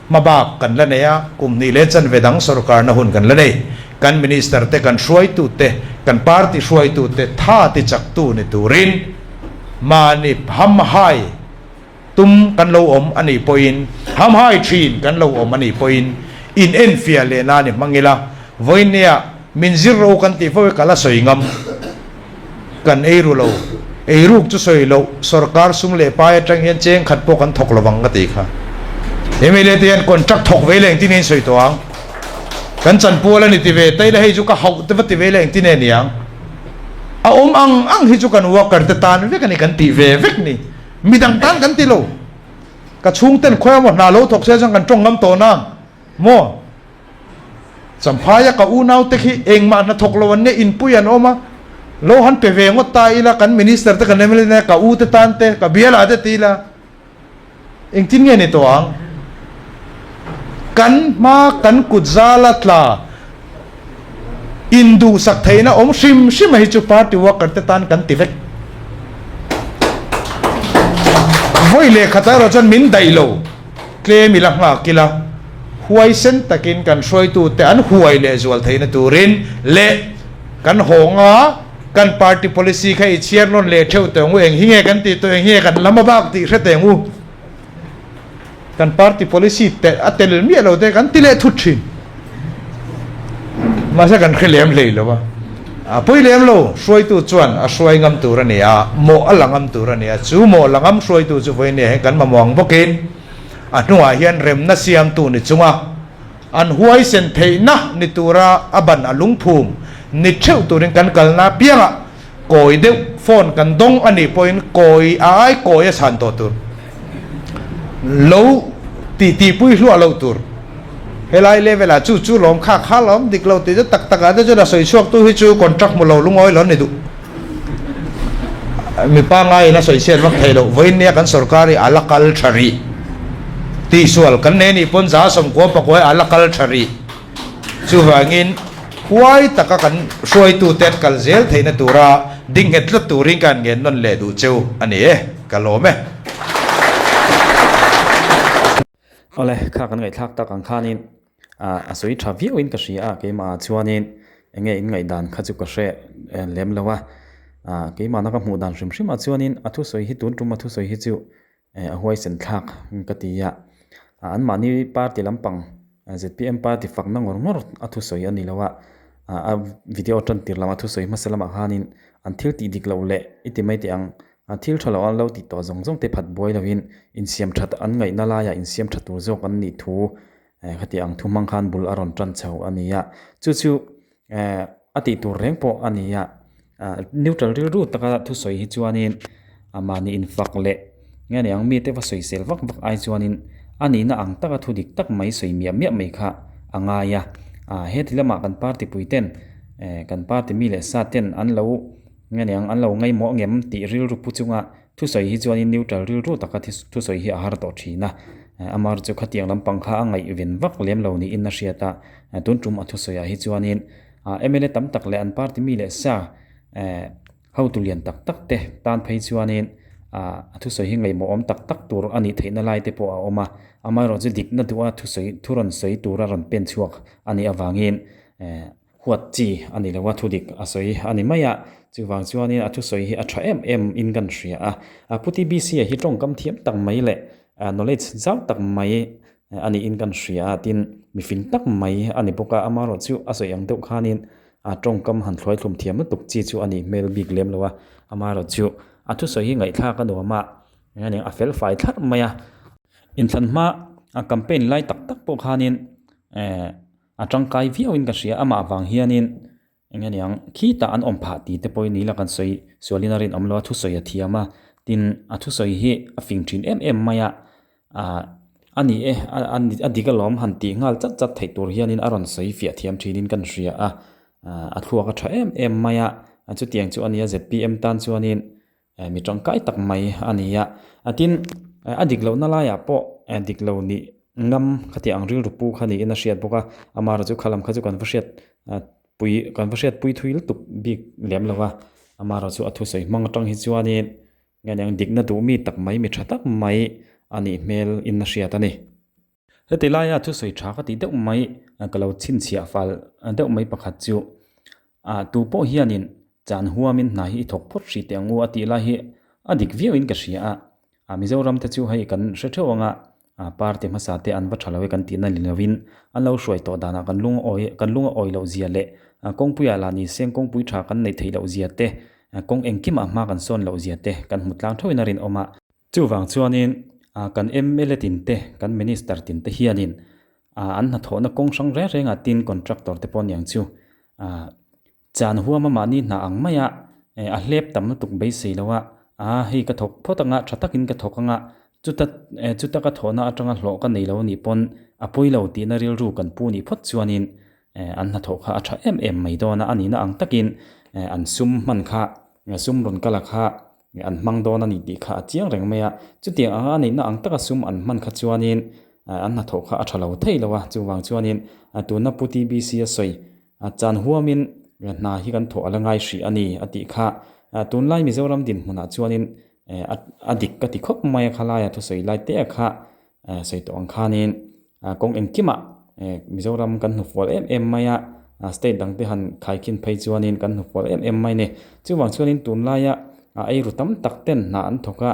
hmabak kan la nei a, kum hnih leh chanve dang sorkarna hun kan la nei. Kan minister te, kan hruaitu te, kan party hruaitu te tha ti chaktu ni turin mahni hamhai tum kan lo awm a nih pawhin, hamhai thin kan lo awm a nih pawhin in enfiah leh nan i hmang ila, vawinia min zir ro kan tih fo hi ka la sawi ngam. Kan ei ru lo. Ei ruk chu sawi loh, sorkar sum leh pai atang hian cheng khat pawh kan thawk lovang ka tih kha. Mla te hian contract thawk ve leh engtin nge in sawi tawh ang? Kan chanpual a ni ti ve ta ila hei chu ka hauh te va ti ve leh engtin nge niang? A awm ang ang hi chu kan worker te tan vek a ni kan tih ve vek ni. Midang tan kan ti lo. Ka chhungten khawi emaw hna lo thawk se chuan kan tawng ngam tawh nang maw? Champhaia ka unaute khi engmah hna thawk lo an nia, inpui an awm a, lo han pe ve ngawt ta ila, kan minister te kan mla te ka u te tan te, ka biala te ti ila, engtin nge ni tawh ang? Kan hma kan kut zala tla Induhsak theihna awm hrim hrim a hi chu party worker te tan kan ti vek. Vawi leh khatah erawh chuan min daih lo, tlem ila nghak ila, huaisen takin kan hruaitute an huai leh zual theihna turin leh kan hawnga kan party policy kha i chhiar nawn leh theuh teh ang u, eng hi nge kan tih tawh, eng hi nge kan lam a bak tih hre teh ang u. Kan party policy te a tel miah lo te kan ti leh thut thin. Mahse kan hre lem hlei lo a. A pawi lem lo, hruaitu chuan a hruai ngam tur a ni a, mawh a la ngam tur a ni a. Chu mawh la ngam hruaitu chu vawiin hian kan mamawh ang bawkin a hnungah hian remna siamtu ni chunga an huaisen theihna ni tura a ban a lungphum ni theuh turin kan kalna apiangah Kawi deuh phone kan dawng a nih pawhin kawi a ai kawi a chhan tawh tur. Lo tih tihpui hluah loh tur. Helai level ah chu chu lawm kha kha lawm dik lo tih chu tak tak ah te chuan a sawi chhuak tu hi chu contract hmu lo lungawi lo ni duh. Mi pangaiin a sawi chhiat vak thei loh. Vawiin nia kan sorkar hi a la kal tha rih. Tihsual kan nei nih pawn 190 pakua hi a la kal tha rih. Chuvangin, huai taka kan hruaitute an kal zel theihna tura ding nghet tlat turin ka han ngen nawn leh duh cheu a ni e, ka lawm e. Awle, kha kan ngaihthlak tak ang khanin a sawi tha viauin ka hria a, keimah ah chuanin enge in ngaihdan kha chu ka hre lem lo a, keimahna ka hmuh dan hrim hrim ah chuanin a thusawi hi tun tum a thusawi hi chu a huaisen thlak ka ti a, anmahni party lampang zpm party fakna ngawr ngawr a thusawi a ni lo a, a video tan tir lamah thusawi hmasa lamah khanin an thil tih dik loh leh i ti mai teh ang, thil tha lo an lo tih tawh zawng zawng te phat buai lovin insiam that an ngaihna laiah insiam tha tur zawk an nih thu khati ang thu hmang khan bul a rawn tan chho a ni a, chu chu a tih tur reng pawh a ni a, neutral rilru taka thusawi hi chuanin mahni infak leh nge ni ang mite va sawisel vak vak ai chuanin a nihna ang taka thu dik tak mai sawi miah miah mai kha a ngai a, heti lamah kan party pui ten kan party mi leh sa ten an lo nge ni ang an lo ngaihmawh ngem tih rilru pu chunga Thusawi hi chuanin neutral rilru taka thusawi hi a har tawh thin a, amar chu khatiang lampang kha a ngaihven vak lem lo niin a hriat a, tun tum a thusawiah hi chuanin mla tam tak leh an party mi leh sa hotu lian tak tak te tan phei chuanin a thusawi hi ngaihmawhawm tak tak tur a nih theihna lai te pawh a awm a, amaherawh chu dikna duha thusawi thu rawn sawi tura rawn pen chhuak a nih avangin Huat chi a ni lo a, thudik a sawi a ni mai a, chuvang chuanin a thusawi hi a tha em em in kan hria a. A Pu TBC a hi tawngkam thiam tak mai leh knowledge zau tak mai a niin kan hria a, tin mifing tak mai a ni bawk a, amaherawh chu a sawi ang deuh khanin a tawngkam han thluaithlum thiam lutuk chi chu a nih hmel bik lem lo a, amaherawh chu a thusawi hi ngaihthlak a nuam a, a fel fai thlarh mai a. Inthlan hma a campaign lai tak tak pawh khanin A tangkai viauin ka hria, amah vang hianin eng nge niang khitah an awm phah tih te pawhin ni la kan sawi sualin a rinawm lo a, thusawi a thiam a, tin a thusawi hi a fing thin em em mai a, ah a ni e a dik alawm han tih nghal chat chat theih tur hianin a rawn sawi fiah thiam thinin kan hria a, a thluak a tha em em mai a, chutiang chu a nia zpm tan chuanin mi tangkai tak mai a ni a, tin a dik lohna laiah pawh dik lo nih. Ngam khatiang ang rilru pu kha niin a hriat bawk a, amaherawhchu chu khalam kha chu kan va hriat pui kan va hriat pui thui lutuk bik lem lo va, amaherawhchu chu a thusawi hmang atang hi chuanin nge niang dikna duh mi tak mai mi tha tak mai a nih hmel in a hriat a ni. Heti laia thusawi tha ka tih deuh mai ka lo chhinchhiah fal deuh mai pakhat chu ah tu pawh hianin chan huamin hna hi i thawk phawt hrih teh ang u a tih lai hi a dik viauin ka hria a, A Mizoram te chu hei kan hre theuh anga party hmasa te an va tha lo e kan tihna ni lovin an lo hruai tawh danah kan lung awi kan lung a awi loh zia leh kawngpuiah lah ni seng kawngpui tha kan neih theih loh zia te kawng engkimah hma kan sawn loh zia te kan hmu tlang theuhin a rinawm a. Chuvang chuanin kan mla tin te kan minister tin te hianin an hnathawhna kawng hrang reng rengah tin contractor te pawh aniang chu Chan huama mahni hna ang maia a hlep tam lutuk beisei lo a, aa hei ka thawk phawt anga tha takin ka thawk anga chuta chuta ka thawhna atanga hlawh ka nei lo anih pawn a pawi lo tihna rilru kan pu nih phawt chuanin an hnathawh kha a tha em em mai dawn a, a nihna ang takin an sum hman kha sum rawn kal a kha an hmang dawn a ni tih kha a chiang reng mai a, chutiang anga a nihna ang taka sum an hman kha chuanin an hnathawh kha a tha lo thei lo a, chuvang chuanin tuna Pu TBC a sawi A chan huamin hna hi kan thawh a la ngai hrih a ni a tih kha. Tunlai Mizoram dinhmunah chuanin a dik ka ti khawp mai a, khalaia thusawi lai te a kha sawi tawh ang khanin kawng engkimah Mizoram kan hnufual em em mai a, state dangte han khaikhin phei chuanin kan hnufual em em mai a ni. Chuvang chuanin tunlaia eiru tam tak ten hna an thawk a,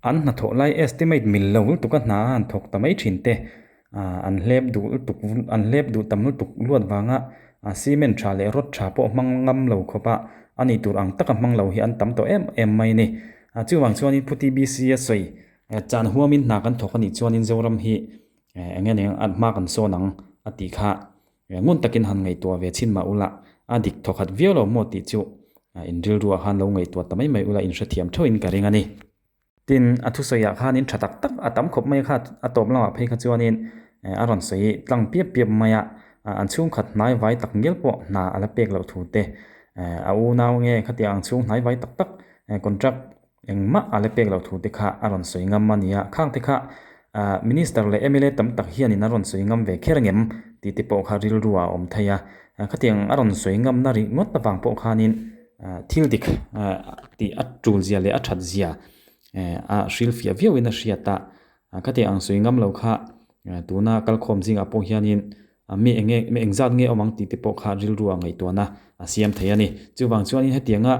an hnathawh lai estimate mil lo lutuk a hna an thawk ta mai thin te An hlep duh lutuk an hlep duh tam lutuk luat vanga cement tha leh rod tha pawh hmang ngam lo khawp a, a nih tur ang taka hmang lo hi an tam tawh em em mai a ni. Chuvang chuanin Pu TBC a sawi chan huamin hna kan thawk a nih chuanin Zoram hi eng nge eng a hma kan sawn ang a tih kha ngun takin han ngaihtuah ve chhin mah ula a dik thawkhat viau lo maw tih chu in rilruah khan lo ngaihtuah ta mai mai ula inhrethiam theuhin ka ring a ni. Tin, a thusawiah khanin tha tak tak a tam khawp mai kha a tawp lamah phei kha chuanin a rawn sawi tlang piap piap mai a, an chhungkhat hnai vai tak ngial pawh hna a la pek loh thu te, a unau nge khatiang ang chhung hnai vai tak tak contract engmah a la pek loh thu te kha a rawn sawi ngam a ni a, khang te kha Minister leh mla tam tak hianin a rawn sawi ngam ve kher ngem tih te pawh kha rilru ah a awm thei a, khatiang a rawn sawi ngamna ringawt avang pawh khanin Thil dik tih a tul zia leh a that zia a hrilhfiah viau in a hriat a, khatiang ang sawi ngam lo kha tuna kalkhawm zingah pawh hianin mi eng nge mi engzat nge awm ang tih te pawh kha rilru ah ngaihtuahna a siam thei a ni. Chuvang chuanin hetianga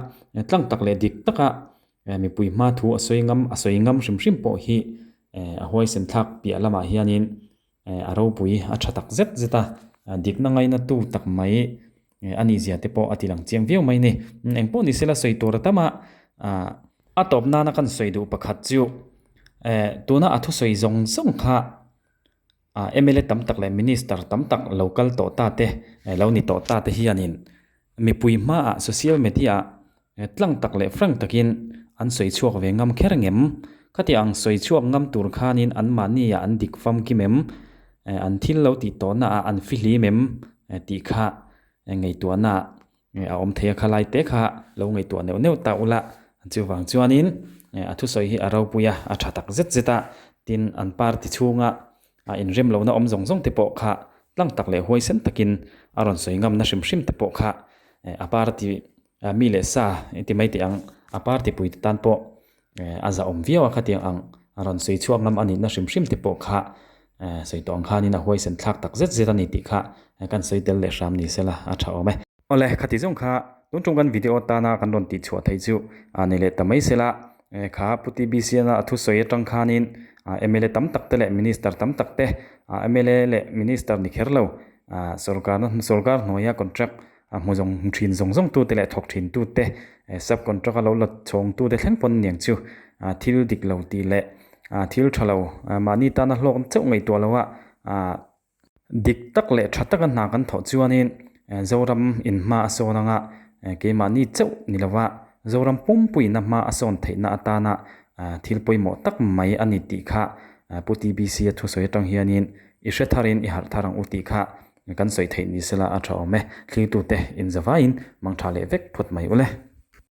tlang tak leh dik taka mipui hma thu a sawi ngam a sawi ngam hrim hrim pawh hi a huaisen thlak piah lamah hianin A ropui a tha tak zet zet a, dikna ngaina tu tak mai a nih zia te pawh a ti lang chiang viau mai a ni. Eng pawh ni sela sawi tur a tam a, a tawp nana kan sawi duh pakhat chu tuna a thusawi zawng zawng kha mla tam tak leh minister tam tak lo kal tawh ta te lo ni tawh ta te hianin mipui hmaah social media ah Tlang tak leh frank takin an sawi chhuak ve ngam kher ngem? Khati ang sawi chhuak ngam tur khanin anmahni ah an dik famkim em? An thil lo tih tawhna ah an fihlim em? Tih kha ngaihtuahna ah a awm thei a, khalai te kha lo ngaihtuah neuh neuh ta ula. Chuvang chuanin a thusawi hi a ropui a, a tha tak zet zet a, tin an party chhunga a inrem lohna awm zawng zawng te pawh kha tlang tak leh huaisen takin a rawn sawi ngamna hrim hrim te pawh kha a party Mi leh sa i ti mai teh ang, a party pui te tan pawh a zahawm viau a khatiang ang a rawn sawi chhuak ngam a nihna hrim hrim te pawh kha sawi tawh ang khanin a huaisen thlak tak zet zet a ni tih kha kan sawi tel leh hram ni sela a tha awm e. Awle, khati zawng kha tun tum kan video tana kan rawn tih chhuah theih chu a ni leh ta mai sela, kha Pu TBCN-a a thusawi atang khanin mla tam tak te leh minister tam tak te, mla leh minister ni kher lo sorkarna sorkar hnuaia contract A hmu zawng hmu thin zawng zawng tute leh thawk thin tute sub contract a lo la chhawng tute thleng pawn aniang chu thil dik lo tih leh thil tha lo mahni tana hlawk chauh ngaihtuah lo a dik tak leh tha taka hna kan thawh chuanin Zoram in hma a sawn anga keimahni chauh ni lova Zoram pumpuiin a hma a sawn theihna atana thil pawimawh tak mai a ni tih kha Pu TBC a thusawi atang hianin i hre tharin i harh thar ang u tih kha Kan sawi theih ni sela a tha awm e. Thlirtute inzavaiin mangtha leh vek phawt mai ule.